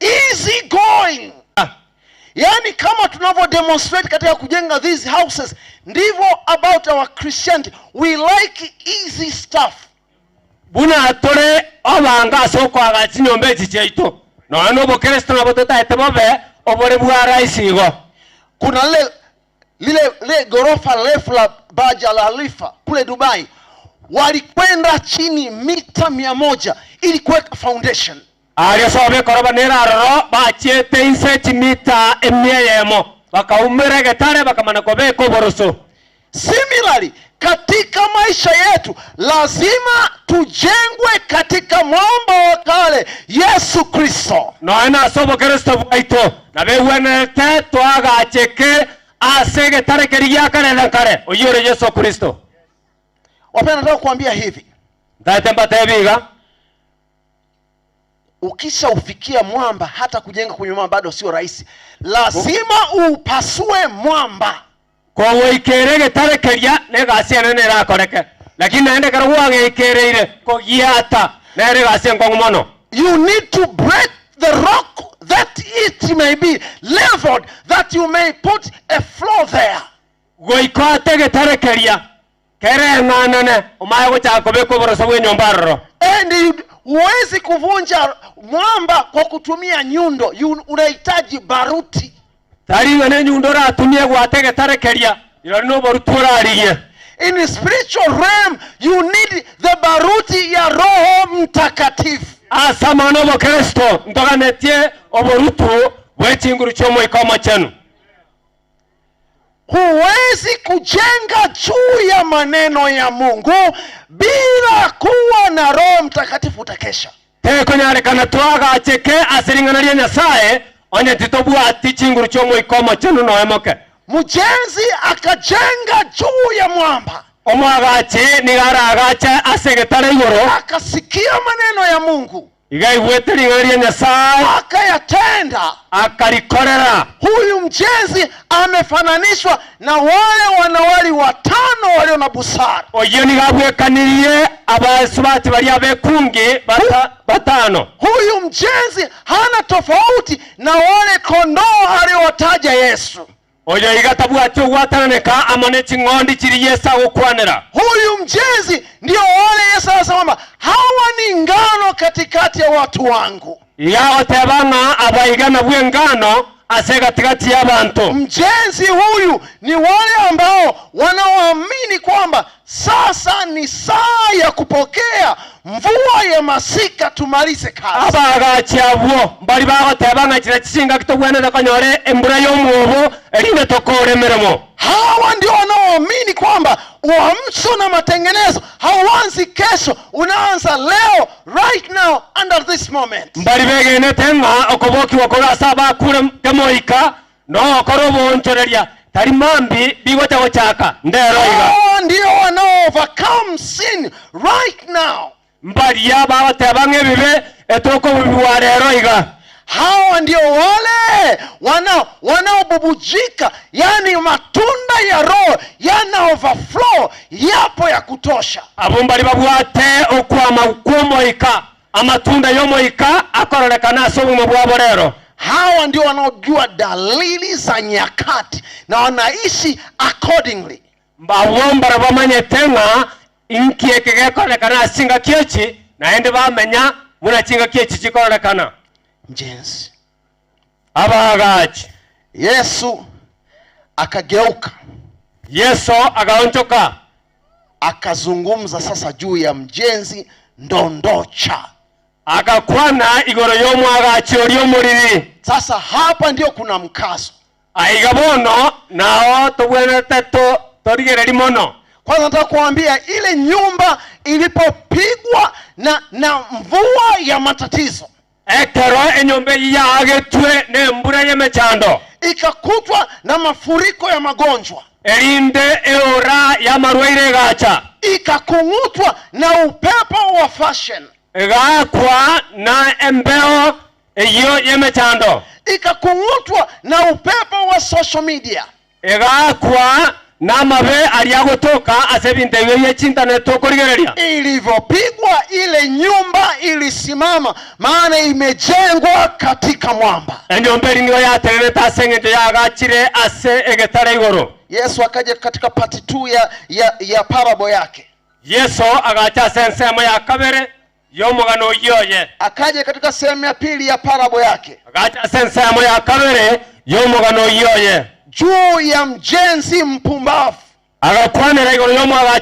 Easy going. Yaani kama tunavyo demonstrate katika kujenga these houses, ndivyo about our Christianity. We like easy stuff. Buna tore abange ase okoagacha chinyomba echi chiaito, nonya na obokristo nabo totaete bobe obore bwa rahisi igo. Kuna lile lile lile ghorofa refu la Burj Al Khalifa kule Dubai, walikwenda chini mita 100 ili kuweka foundation. Aria sobo ekoroba nere aroro, bachiete inse chimita emia eyemo, bakaumera egetare bakamana kobeka oboroso. Similarly, katika maisha yetu lazima tujengwe katika mwamba wa kale Yesu Kristo. Nonya nase obokristo bwaito, nabo egwenerete toagacheke ase egetare keria gia kare na kare, oyio ore Yeso Kristo. Wapendwa, nataka kuambia hivi, Ntaete mbatebi iga, ukishaufikia mwamba, hata kujenga kwenye mwamba bado sio rahisi. Lazima upasue mwamba. Kogoikera egetare keria negasi enene erakoreke, lakini naende ekero gwageikereire kogiata nere egasi enkong'u mono. You need to break the rock that it may be leveled, that you may put a floor there. Goika ate egetare keria kereng'anane, omaye gochaka kobeka oboroso bw'enyomba aroro. And you, huwezi kuvunja mwamba kwa kutumia nyundo. You, unahitaji baruti. Tari ng'a nenyundo oratumie gwata egetare keria, rirorio noborutu orarigie. In the spiritual realm, you need the baruti ya Roho Mtakatifu. Ase amang'ana 'obokristo ntoganetie oborutu bwe chinguru chi'Omoika Omochenu. Huwezi kujenga juu ya maneno ya Mungu bila kuwa na Roho Mtakatifu, utakesha. Tekonyarekana toagacheke ase ring'ana ria Nyasae onye titobwati chinguru chi'Omoika Omochenu noemoke. Mjenzi akajenga juu ya mwamba, Omoagachi nigo aragache ase egetare igoro. Akasikia maneno ya Mungu, Iga aigwete ring'ana ria Nyasae, akayatenda, akarikorera. Huyu mjenzi amefananishwa na wale wanawali watano walio na busara. Oyio nigo abwekanirie abasubati baria abekungi bata, batano. Huyu mjenzi hana tofauti na wale kondoo aliowataja Yesu. Oyo iga tabwati ogwatananeka amo ne ching'ondi chiria Yeso agokwanera. Huyu mjenzi ndio wale Yesu anasema kwamba hawa ni ngano katikati ya watu wangu. Iga agoteba ng'a aba iga nabwo engano ase egatigati y'abanto. Mjenzi huyu ni wale ambao wanaoamini kwamba sasa ni saa ya kupokea mvua ya masika tumalize kazi. Abaagachi abwo mbari bagoteba ng'a chire chingaki togwenerete konyora embura y'omwobo erinde tokore emeremo. Hawa ndio wanaoamini kwamba uamsho na matengenezo hauanzi kesho, unaanza leo, right now, under this moment. Mbari begenete ng'a okobokigwa korwa ase abakure kemoika na ogokora oboonchoreria tari mambi bigocha gochaka ndero iga. Hawa ndio wanao overcome sin right now. Mbaria bagoteba ng'a ebibe etokobibua rero iga. Hawa ndio wale wanao wanaobubujika, yani matunda ya Roho yana overflow, yapo ya kutosha. Abwo mbari babwate okwama kw'Omoika, amatunda y'Omoika akororekana ase obogima bwabo rero. Hawa ndio wanaojua dalili za nyakati na wanaishi accordingly. Abwo mbare bamanyete ng'a inki eke gekorekana ase chingaki echi, naende bamenya buna chingaki echi chikororekana. Mjenzi. Abaagachi. Yesu akageuka. Yeso agaonchoka. Akazungumza sasa juu ya mjenzi ndondocha. Agakwana igoro y'omwagachi oria omoriri. Sasa hapa ndio kuna mkazo. Aiga bono nao tobwenerete to torigereria mono. Kwanza nataka kuambia ile nyumba ilipopigwa na, na mvua ya matatizo Ekero enyomba eyio yaagetwe nembura y'emechando, ikakutwa na mafuriko ya magonjwa, erinde eora y'amarwaire egacha, ikakung'utwa na upepo wa fashion, egaakwa na embeo eyio y'emechando, ikakung'utwa na upepo wa social media, egaakwa namabe aria agotoka ase ebinto ebio bie chintaneti okorigereria. Ilivyopigwa ile nyumba ilisimama, maana imejengwa katika mwamba. Enyomba eri nigo yatenenete ase eng'encho yaagachire ase egetare igoro. Yesu akaja katika part 2 ya, ya, ya parable yake, Yeso agacha ase ensemo ya kabere y'omogano oyio oye. Akaja katika sehemu ya pili ya parable yake Agacha ase ensemo ya kabere y'omogano oyio oye juu ya mjenzi mpumbavu. Agakwanera igoro y'omwagachi.